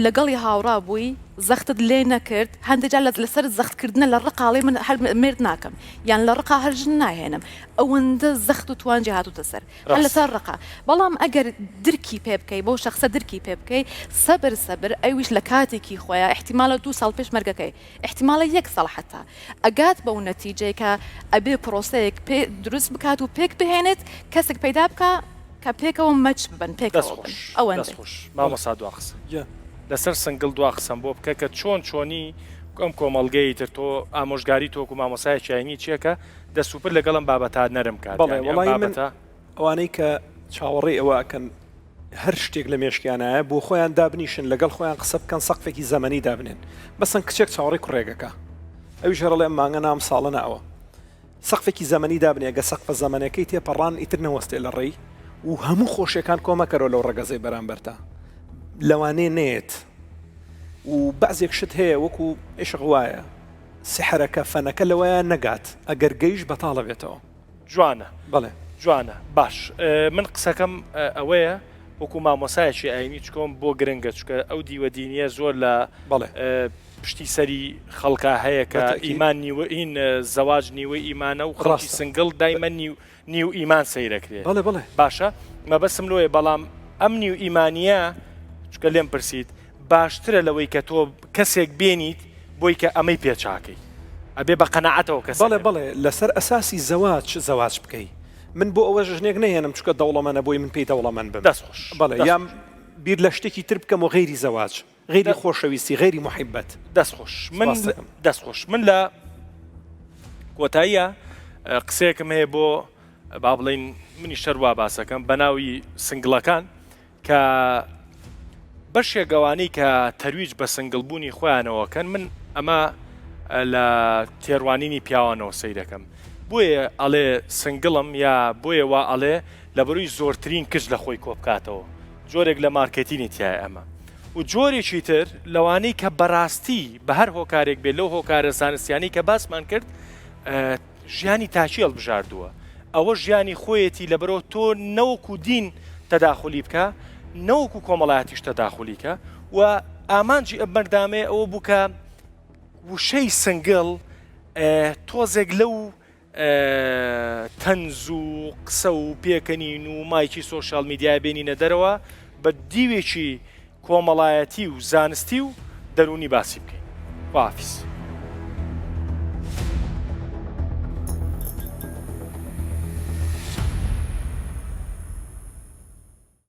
لەگەڵی هاوڕا بووی زەختت لێ نەکرد هەندێک جار لەسەر زەختکردنە لە ڕقاڵی من هەر مێرد ناکەم یان لە ڕقا هەر ژن ناهێنم ئەوەندە زەخت و توانجی هاتوتە سەر هەر لەسەر ڕقە بەڵام ئەگەر درکی پێ بکەی بەو شەخسە درکی پێ بکەی سەبر سەبر ئەویش لە کاتێکی خۆیا ئیحتیمالە دوو ساڵ پێش مەرگەکەی ئیحتیمالە یەک ساڵ حەتا ئەگات بەو نەتیجەی کە ئەبێ پرۆسەیەک پێ دروست بکات و پێک بهێنێت کەسێک پەیدا بکا کە پێکەوە match ببن دەست پێکەوە بن خۆش ئەوەندەی. دەست خۆش مامۆستا دوا قسە لەسەر single دوا قسەم بۆ بکە کە چۆن چۆنی ئەم کۆمەڵگەی تر تۆ ئامۆژگاری تۆ وەکو مامۆسایەکی ئاینی چیە کە دەست و پل لەگەڵ ئەم بابەتە نەرم کات بەڵێ یانی ئەم وەڵایی من بابەتە. ئەوانەی کە چاوەڕێی ئەوە ئەکەن هەر شتێک لە مێشکیانایە بۆ خۆیان دابنیشن لەگەڵ خۆیان قسە بکەن سەقفێکی زەمەنی دابنێن مەسەن کچێک چاوەڕێی کوڕێک ئەکا ئەویش هەر ئەڵێ ئەم مانگە نا ئەم ساڵە نا ئەوە سەقفێکی زەمەنی دابنێ گە سەقفە زەمەنەکەی تێپەڕان ئیتر نەوەستێ لە ڕێی و هەموو خۆشیەکان کۆمەکەرەوە لەو ڕەگەزەی بەرامبەرتا لەوانەیە نەیەت و بەعزێک شت هەیە وەکو عیشق وایە سیحرەکە فەنەکە لەوەیە نەگات ئەگەر گەیشت بەتاڵە بێتەوە. جوانە بەڵێ. جوانە باش من قسەکەم ئەوەیە وەکو مامۆسایەکی ئاینی چکۆم بۆ گرنگە چکە ئەو دیوە دینیە زۆر لە بەڵێ پشتی سەری خەڵکا هەیە کە ئیمان نیوە ئین زەواج نیوەی ئیمانە و خەڵکی single دایمە نیو نیو ئیمان سەیرەکرێ بەڵێ بەڵێ باشە مەبەستم لۆیە بەڵام ئەم نیو ئیمانیە چکە لێم پرسیت باشترە لەوەی کە تۆ کەسێک بێنیت بۆی کە ئەمەی پێ چاکەی ئەبێ بە قەناعەتەوە کەسەکە بەڵێ بەڵێ لەسەر ئەساسی زەواج زەواج بکەی. من بۆ ئەوە ژنێک نەهێنم چونکە دەوڵەمەنە بۆی من پێی دەوڵەمەند بم. دەست خۆش. بەڵێ دەست یان خۆش. بیر لە شتێکی تر بکەم و غەیری زەواج، غەیری خۆشەویستی، غەیری موحیبەت. دەست خۆش. من سپاست دەکەم. دەست خۆش. من لە کۆتاییا قسەیەکم هەیە بۆ با بڵێین منیش هەر وا باسەکەم بەناوی single ەکان کە بەشێک ئەوانەی کە تەرویج بە single بوونی خۆیانەوە کەن من ئەمە لە تێڕوانینی پیاوانەوە سەیرەکەم بۆیە ئەڵێ single م یا بۆیە وا ئەڵێ لە بەروی زۆرترین کچ لە خۆی کۆبکاتەوە جۆرێک لە مارکێتینی تایە ئەمە و جۆرێکی تر لەوانەی کە بەڕاستی بە هەر هۆکارێک بێت لەو هۆکارە زانستیانی کە باسمان کرد ژیانی تاکی هەڵبژاردووە ئەوە ژیانی خۆیەتی لەبەرئەوە تۆ نەوەکو دین تەداخولی بکە نەوەکو کۆمەڵایەتیش تەداخولی کە و ئامانجی ئەم بەردامەیە ئەوە بوو کە وشەی single تۆزێک لەو تەنز و قسە و پێکەنین و مایکی social media یە بێنینە دەرەوە بە دیوێکی کۆمەڵایەتی و زانستی و دەروونی باسی بکەین. خواحافیز.